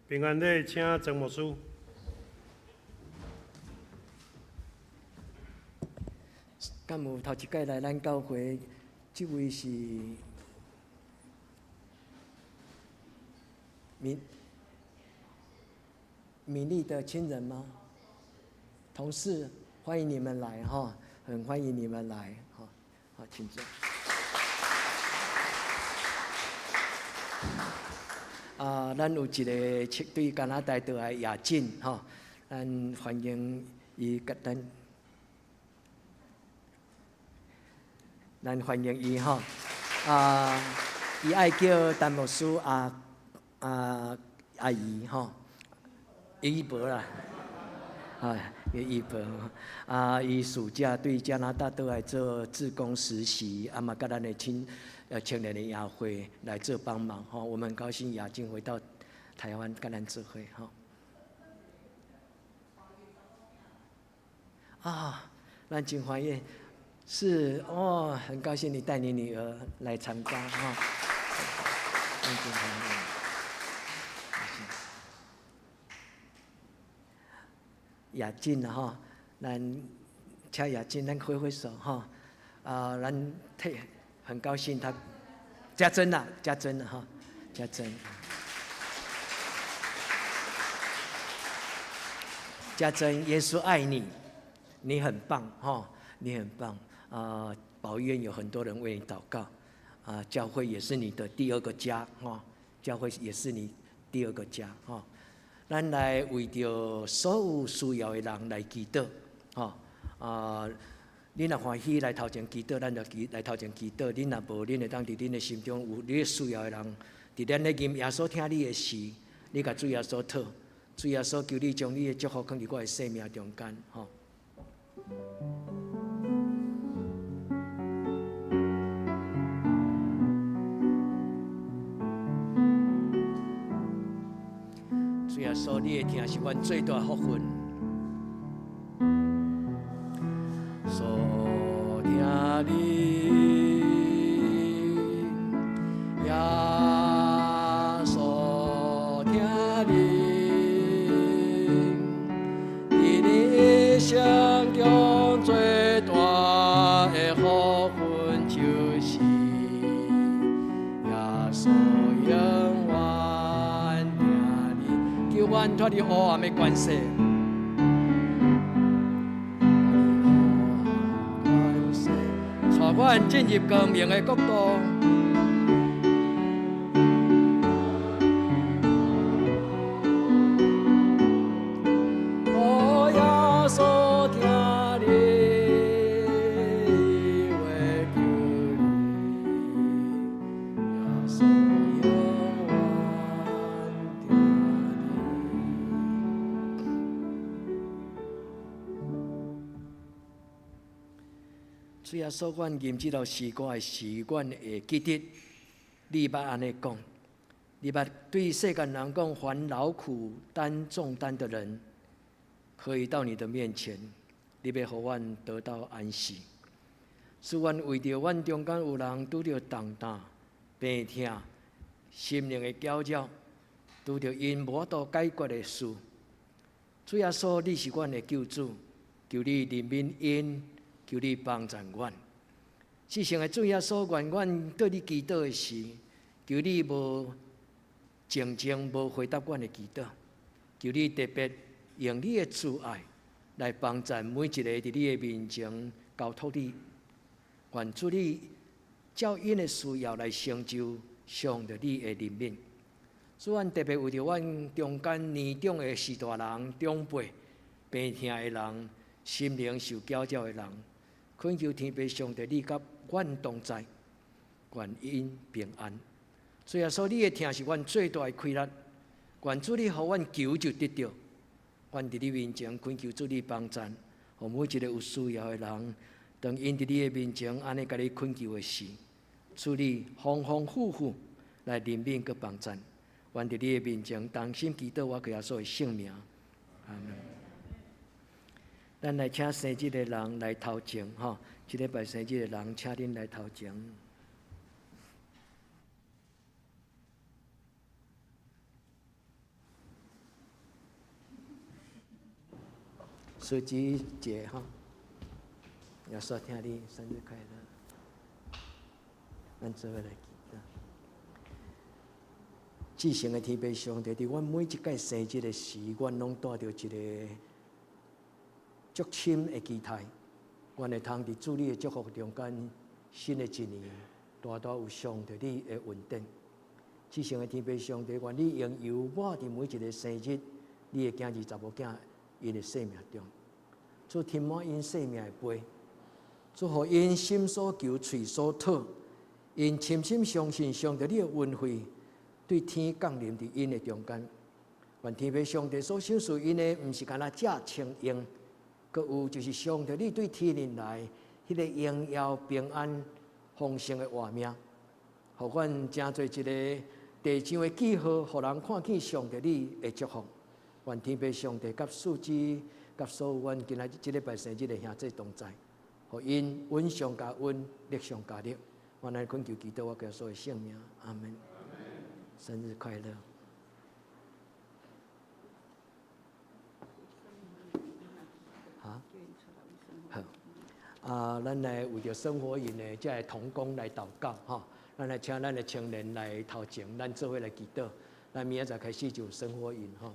平安禮，請曾牧師。敢有頭一擺來咱教會，這位是米米莉的親人嗎？同事，歡迎你們來哈，很歡迎你們來哈，好，請坐。啊，咱有一个對加拿大倒來雅靜吼，咱歡迎伊佮咱，咱歡迎伊吼。啊，伊愛叫陳牧師阿阿阿姨吼，姨婆啦，啊，姨婆。啊，伊暑假對加拿大倒來做志工實習，啊嘛佮咱的青年的夜會來做幫忙吼。我們很高興雅靜回到台灣佮咱做伙吼。啊，咱真歡喜，是哦，很高興你帶你女兒來參加哈。咱真歡喜。雅靜吼，咱請雅靜，咱揮揮手哈。啊，咱特很高興他家珍啦，家珍啦哈，家珍。家珍，耶穌愛你，你很棒哈，你很棒啊！保育院有很多人為你禱告啊，教會也是你的第二個家哈，教會也是你第二個家哈。咱來為著所有需要的人來祈禱，吼啊！恁若歡喜來頭前祈禱，咱就祈來頭前祈禱。恁若無，恁會當佇恁的心中有你需要的人，佇咱咧吟耶穌疼你的時，你共主耶穌討，主耶穌求你將你的祝福放佇我的生命中間，吼。主耶穌，你的疼是阮最大的福分。所疼你，耶穌疼你，佇你一生中最大的福分，就是耶穌永遠疼你，求阮脫離黑暗的權勢。帶阮進入光明的國度。哦，耶穌疼你，話求你，耶穌永遠疼你。主耶穌，阮吟這首詩歌的時，阮會記得你捌按呢講，你捌對世間人講，凡勞苦擔重擔的人，可以到你的面前，你欲予阮得到安息。主，阮為著阮中間有人拄著重擔、病痛、心靈的攪擾，拄著𪜶無法度解決的事。主耶穌，你是阮的救主，求你憐憫𪜶。求你幫助阮，至聖的主耶穌，願阮對你祈禱的時，求你無靜靜無回答阮的祈禱，求你特別用你的慈愛來幫助每一个佇你的面前交託你，願主你照𪜶的需要來成就上帝你的憐憫。主，阮特別為著阮中間年長的序大人、長輩、病痛的人、心靈受攪擾的人，懇求天父上帝，你佮阮同在，願𪜶平安。主耶穌，你的疼是阮最大的氣力，願主你予阮求就得著。阮佇你面前懇求主你幫贊，予每一个有需要的人，當𪜶佇你的面前按呢共你懇求的時，主你豐豐富富來憐憫佮幫贊。阮佇你的面前同心祈禱，我耶穌的聖名，阿們。咱來請生日的人來頭前，吼！這禮拜生日的人，請恁來頭前。淑芝姐，吼，耶穌疼你，生日快樂！咱做伙來祈禱。至聖的天父上帝，佇阮每一擺生日的時，阮攏帶著一个足深的期待，阮會通佇主你的祝福中間，新的一年，大大有上帝你的恩典。至圣的天父上帝，愿你用油抹伫每一个生日，你的囝儿查某囝𪜶的生命中，主添满𪜶生命的杯，主予𪜶心所求、喙所讨，𪜶深深相信上帝你的恩惠对天降临伫𪜶的中间。愿天父上帝所赏赐𪜶的，毋是干焦食穿用，阁有就是上帝你对天临来彼个荣耀平安丰盛的活命，予阮成做一个地上的记号，予人看见上帝你的祝福。愿天父上帝佮素芝、佮所有阮今仔日这礼拜生日的兄弟同在，予𪜶恩上加恩，力上加力。阮来恳求基督，我耶稣的圣名，阿门。生日快乐！哈，好。啊，咱来为著生活营的这个同工来祷告吼。咱来请咱的青年来头前，咱做伙来祈祷。咱明仔载开始就有生活营吼。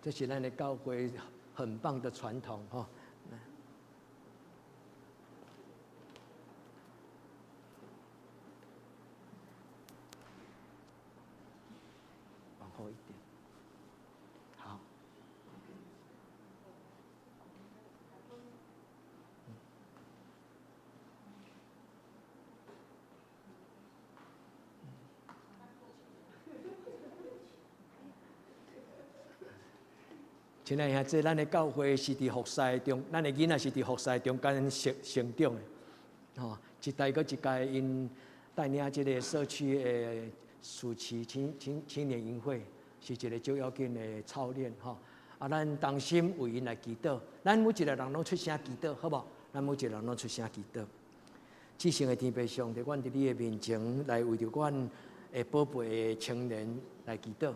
这是咱的教会很棒的传统吼。往后一点，好。亲爱兄弟，咱的教会是伫服侍中，咱的囡仔是伫服侍中间成成长的，吼，一代阁一代，𪜶带领这个社区的暑期青青年营会，是一个足要紧的操练，吼。啊，咱同心为𪜶来祈祷，咱每一个人拢出声祈祷，好无？咱每一个人拢出声祈祷。至圣的天父上帝，阮伫你的面前来为著阮的宝贝的青年来祈祷。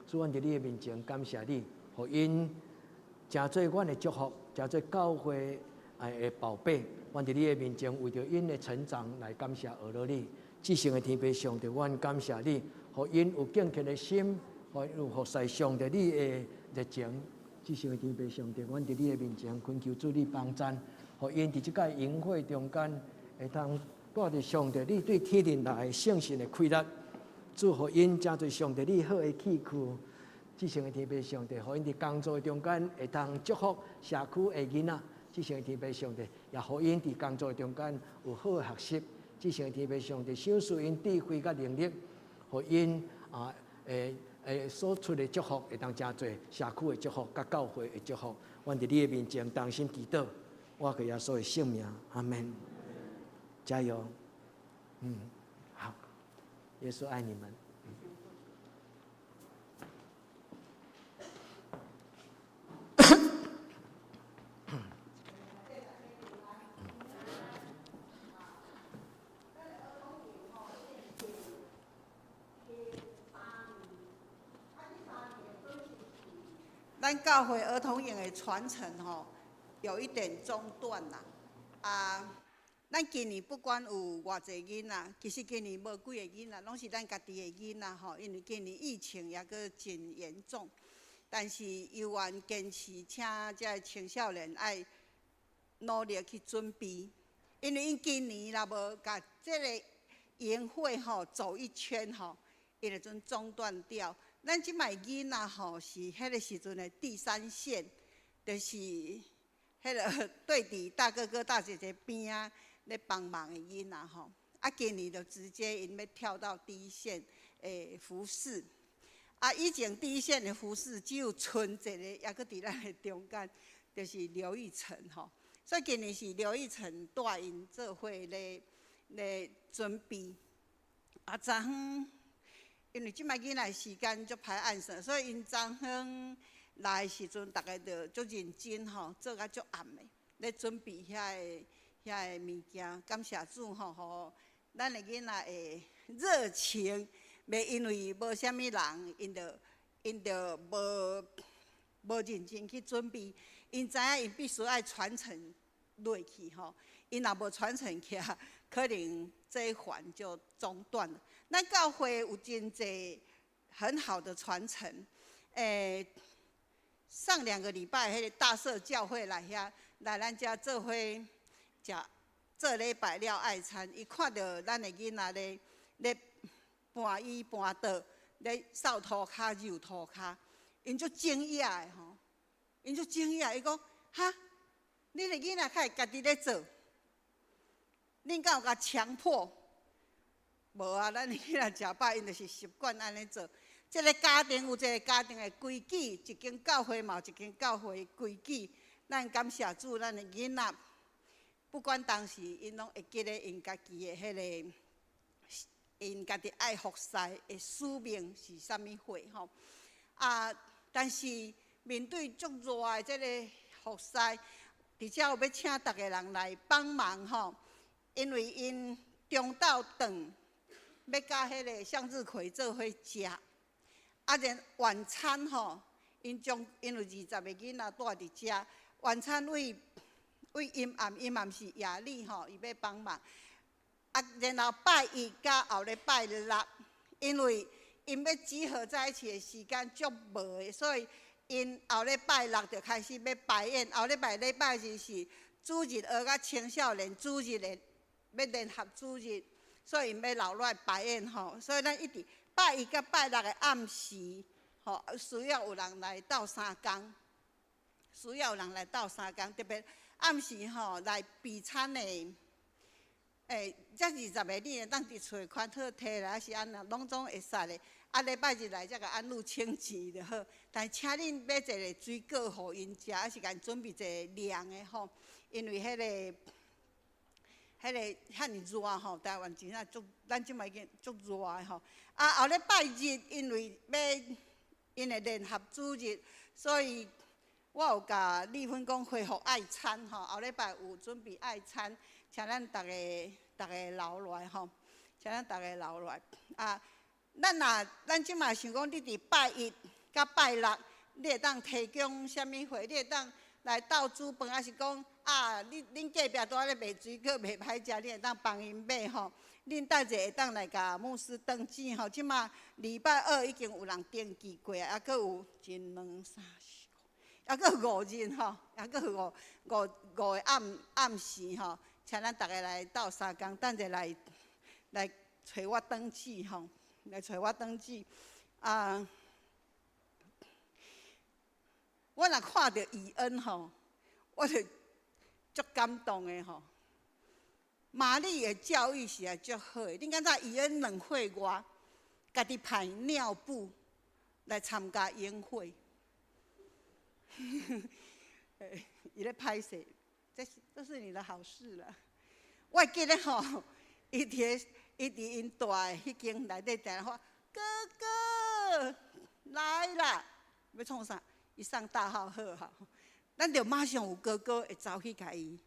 主，阮伫你的面前感谢你。予𪜶成做阮的祝福，成做教会的宝贝。阮伫你的面前，为著𪜶的成长来感谢阿罗你。至圣的天父上帝，阮感谢你，予𪜶有敬虔的心，予𪜶有服侍上帝你的热情。至圣的天父上帝，阮伫你的面前恳求主你帮赞，予𪜶伫这个营会中间会当带著上帝你对天灵来圣神的气力，主予𪜶成做上帝你好的器具。至圣的天父上帝，予𪜶伫工作中间会当祝福社区的囡仔。至圣的天父上帝，也予𪜶伫工作中间有好的学习。至圣的天父上帝，赏赐𪜶智慧佮能力，予𪜶啊，会会所出的祝福会当成做社区的祝福，佮教会的祝福。阮伫你的面前同心祈祷，我给耶稣的圣名，阿门。加油，好，耶稣爱你们。咱教会儿童营的传承吼，有一点中断啦。啊，咱今年不管有偌济囡仔，其实今年无几个囡仔，拢是咱家己的囡仔吼。因为今年疫情也阁真严重，但是犹原坚持请这个青少年爱努力去准备，因为𪜶今年若无共这个营会吼走一圈吼，伊就阵中断掉。咱这摆囡仔吼是彼个时阵的第三线，就是彼个对伫大哥哥大姐姐边仔咧帮忙的囡仔吼。啊，今年就直接𪜶欲跳到第一线的服侍。啊，以前第一线的服侍只有賰一个，犹阁伫咱的中间，就是刘玉成吼。所以今年是刘玉成带𪜶做伙咧咧准备。啊，昨昏。因为这摆囡仔时间足歹按算，所以𪜶昨昏来的时阵，逐家就足认真吼，做甲足暗的，咧准备遐个物件。感谢主吼，予咱的囡仔的热情，袂因为无啥物人，𪜶就无认真去准备。𪜶知影𪜶必须爱传承落去吼，𪜶若无传承起来，可能这一环就中断了。咱教会有真济很好的传承，上兩個禮拜，彼個大社教會來遐來咱遮做伙食做禮拜了愛餐，伊看著咱的囡仔咧咧搬椅搬桌，咧掃塗跤、揉塗跤，𪜶足驚訝的吼，𪜶足驚訝，伊講哈，恁的囡仔較會家己咧做，恁敢有共強迫？無啊，咱的囡仔食飽，𪜶就是習慣按呢做。這个家庭有一个家庭的規矩，一間教會嘛有一間教會的規矩。咱感謝主，咱的囡仔，不管當時，𪜶攏會記得𪜶家己的彼个，𪜶家己愛服侍的使命是啥物貨吼。啊，但是面對足熱的這个服侍，佇遮有欲請逐个人來幫忙吼，因為𪜶中晝頓欲佮彼个向日葵做伙食。啊，然晚餐吼，𪜶將𪜶有20個囡仔蹛佇遮，晚餐為為陰暗，陰暗是亞麗吼，伊欲幫忙。啊，然後拜一佮後禮拜六，因為𪜶欲集合在一起的時間足無的，所以𪜶後禮拜六就開始欲排演。後禮拜禮拜日是主日學佮青少年主日的欲聯合主日，所以𪜶欲留落來排演吼。所以咱一直拜一佮拜六的暗時，吼，需要有人來鬥相共，需要有人來鬥相共，特別暗時吼來備餐的，這20個你會當佇厝寬好提來，抑是按怎，攏總會使的。啊，禮拜日來才共按攄清錢就好。但請恁買一个水果予𪜶食，抑是共𪜶準備一个涼的吼，因為彼个。彼个遐爾熱吼，台灣真正足，咱這擺已經足熱的吼。啊，後禮拜日因為欲𪜶的聯合主日，所以我有共麗芬講恢復愛餐吼。後禮拜有準備愛餐，請咱逐个逐个留落來吼，請咱逐个留落來。啊，咱若咱這擺想講，你佇拜一佮拜六，你會當提供啥物貨？你會當來鬥煮飯，抑是講啊？你恁隔壁拄仔咧賣水果袂歹食，你會當幫𪜶買吼。恁等者會當來共牧師登記吼。這馬禮拜二已經有人登記過啊，猶閣有一兩三四五，猶閣有五日吼，猶閣有五五五个暗暗時吼，請咱逐个來鬥相共，等者來來揣我登記吼，來揣我登記啊。我若看著以恩吼，我就足感動的吼。瑪麗的教育實在足好的，恁敢知以恩2歲外，家己排尿布來參加營會。伊咧歹勢，這是這是你的好事啦。我會記得吼，伊佇伊佇𪜶蹛的彼間內底定喊哥哥來啦，欲創啥？伊上大號好好，咱就馬上有哥哥會走去共伊，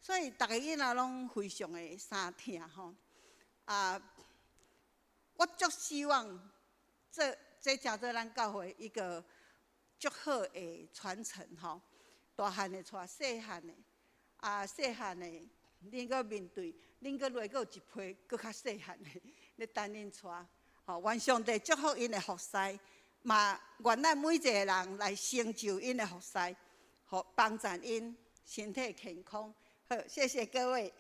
所以逐个囡仔攏非常的相疼吼。啊，我足希望這這成做咱教會一個足好的傳承吼。大漢的帶細漢的，啊細漢的，恁閣面對，恁閣落閣有一批閣較細漢的咧等恁帶。吼，願上帝祝福𪜶的服侍。嘛，願咱每一个人來成就𪜶的服侍，予幫助𪜶身體健康。好，謝謝各位。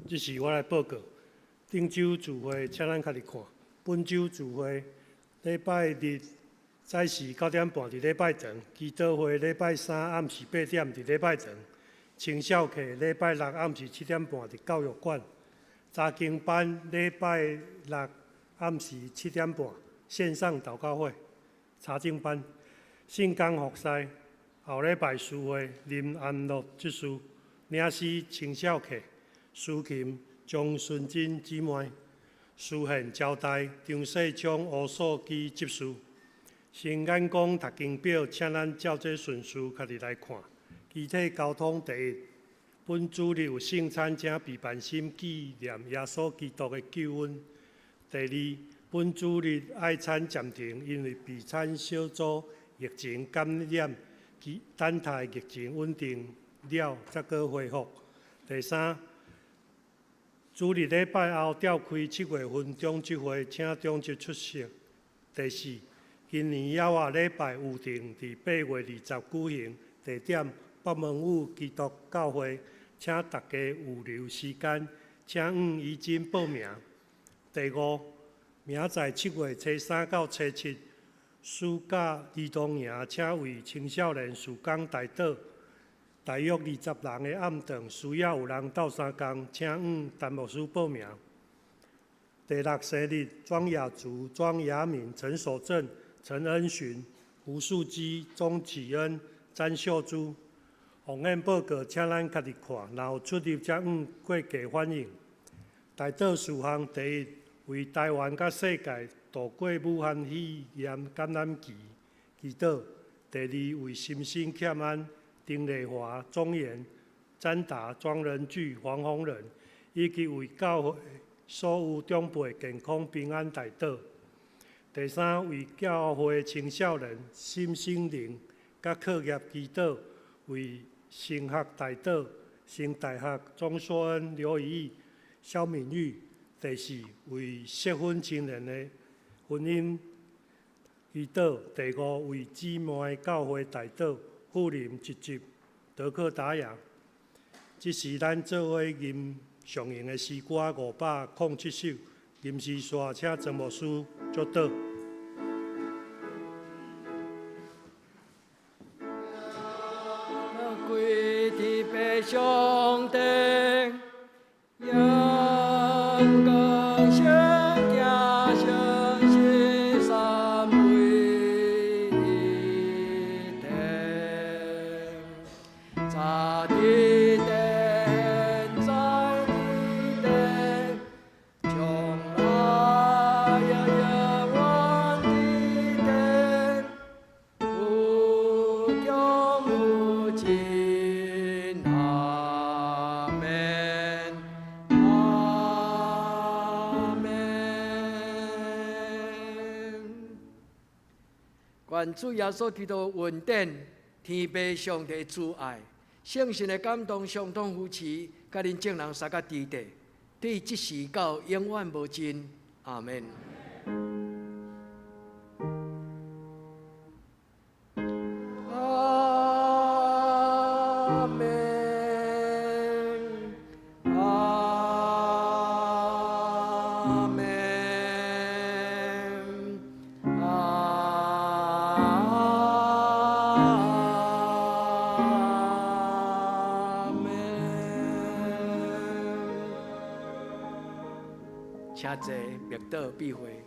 這是我來報告。頂週聚會，請咱家己看。本週聚會，禮拜日早時9點半佇禮拜堂，祈禱會禮拜三暗時8點佇禮拜堂，青少課禮拜六暗時7點半佇教育館。查經班禮拜六暗時7點半線上禱告會，查經班聖工服侍後禮拜聚會林安樂執事領詩青少課司琴張純真姊妹司獻招待張世昌吳素基執事新眼光讀經表，請咱照這順序家己來看。肢體交通第一。本主日有聖餐，請備辦心紀念耶穌基督的救恩。第二，本主日愛餐暫停，因為備餐小組疫情感染，等待疫情穩定了，才閣恢復。第三，主日礼拜后召开7月份长执会，请长执出席。第四，今年犹仔礼拜预定伫8月20举行，地点北门宇基督教会，请大家预留时间，请向怡珍报名。第五，明仔载7月初三到初七，暑假儿童营，请为青少年事工代祷。大约20人的暗顿，需要有人斗相共，请向陈牧师报名。第六，生日，庄雅竹、庄雅敏、陈守正、陈恩寻、胡树基、钟启恩、詹秀珠。奉献报告，请咱家己看，若有出入，才向会计反映。代祷事项：第一，为台湾佮世界度过武汉肺炎感染期祈祷；第二，为心心欠安、丁丽华、钟妍、詹达、庄仁巨、黄宏仁，以及为教会所有长辈健康平安代祷。第三，为教会青少年心心灵佮课业祈祷，为升学代祷，升大学钟硕恩、刘以义、萧敏玉。第四，为适婚青年的婚姻祈祷。第五，为姊妹教会代祷，富林、吉吉、德克达雅。这是咱做伙吟上用的诗歌507首，吟诗煞请曾牧师祝祷。归天父上帝，阳光圣行圣是三位一体，早伫天，在伫地，将来永远伫天，无穷无尽，阿们，阿们。愿主耶稣基督恩典、天父上帝慈爱、圣神的感动、相同扶持，佮恁众人三个伫地，对这时到永远无尽。阿们。阿们，阿们，阿们。请坐，默祷闭会。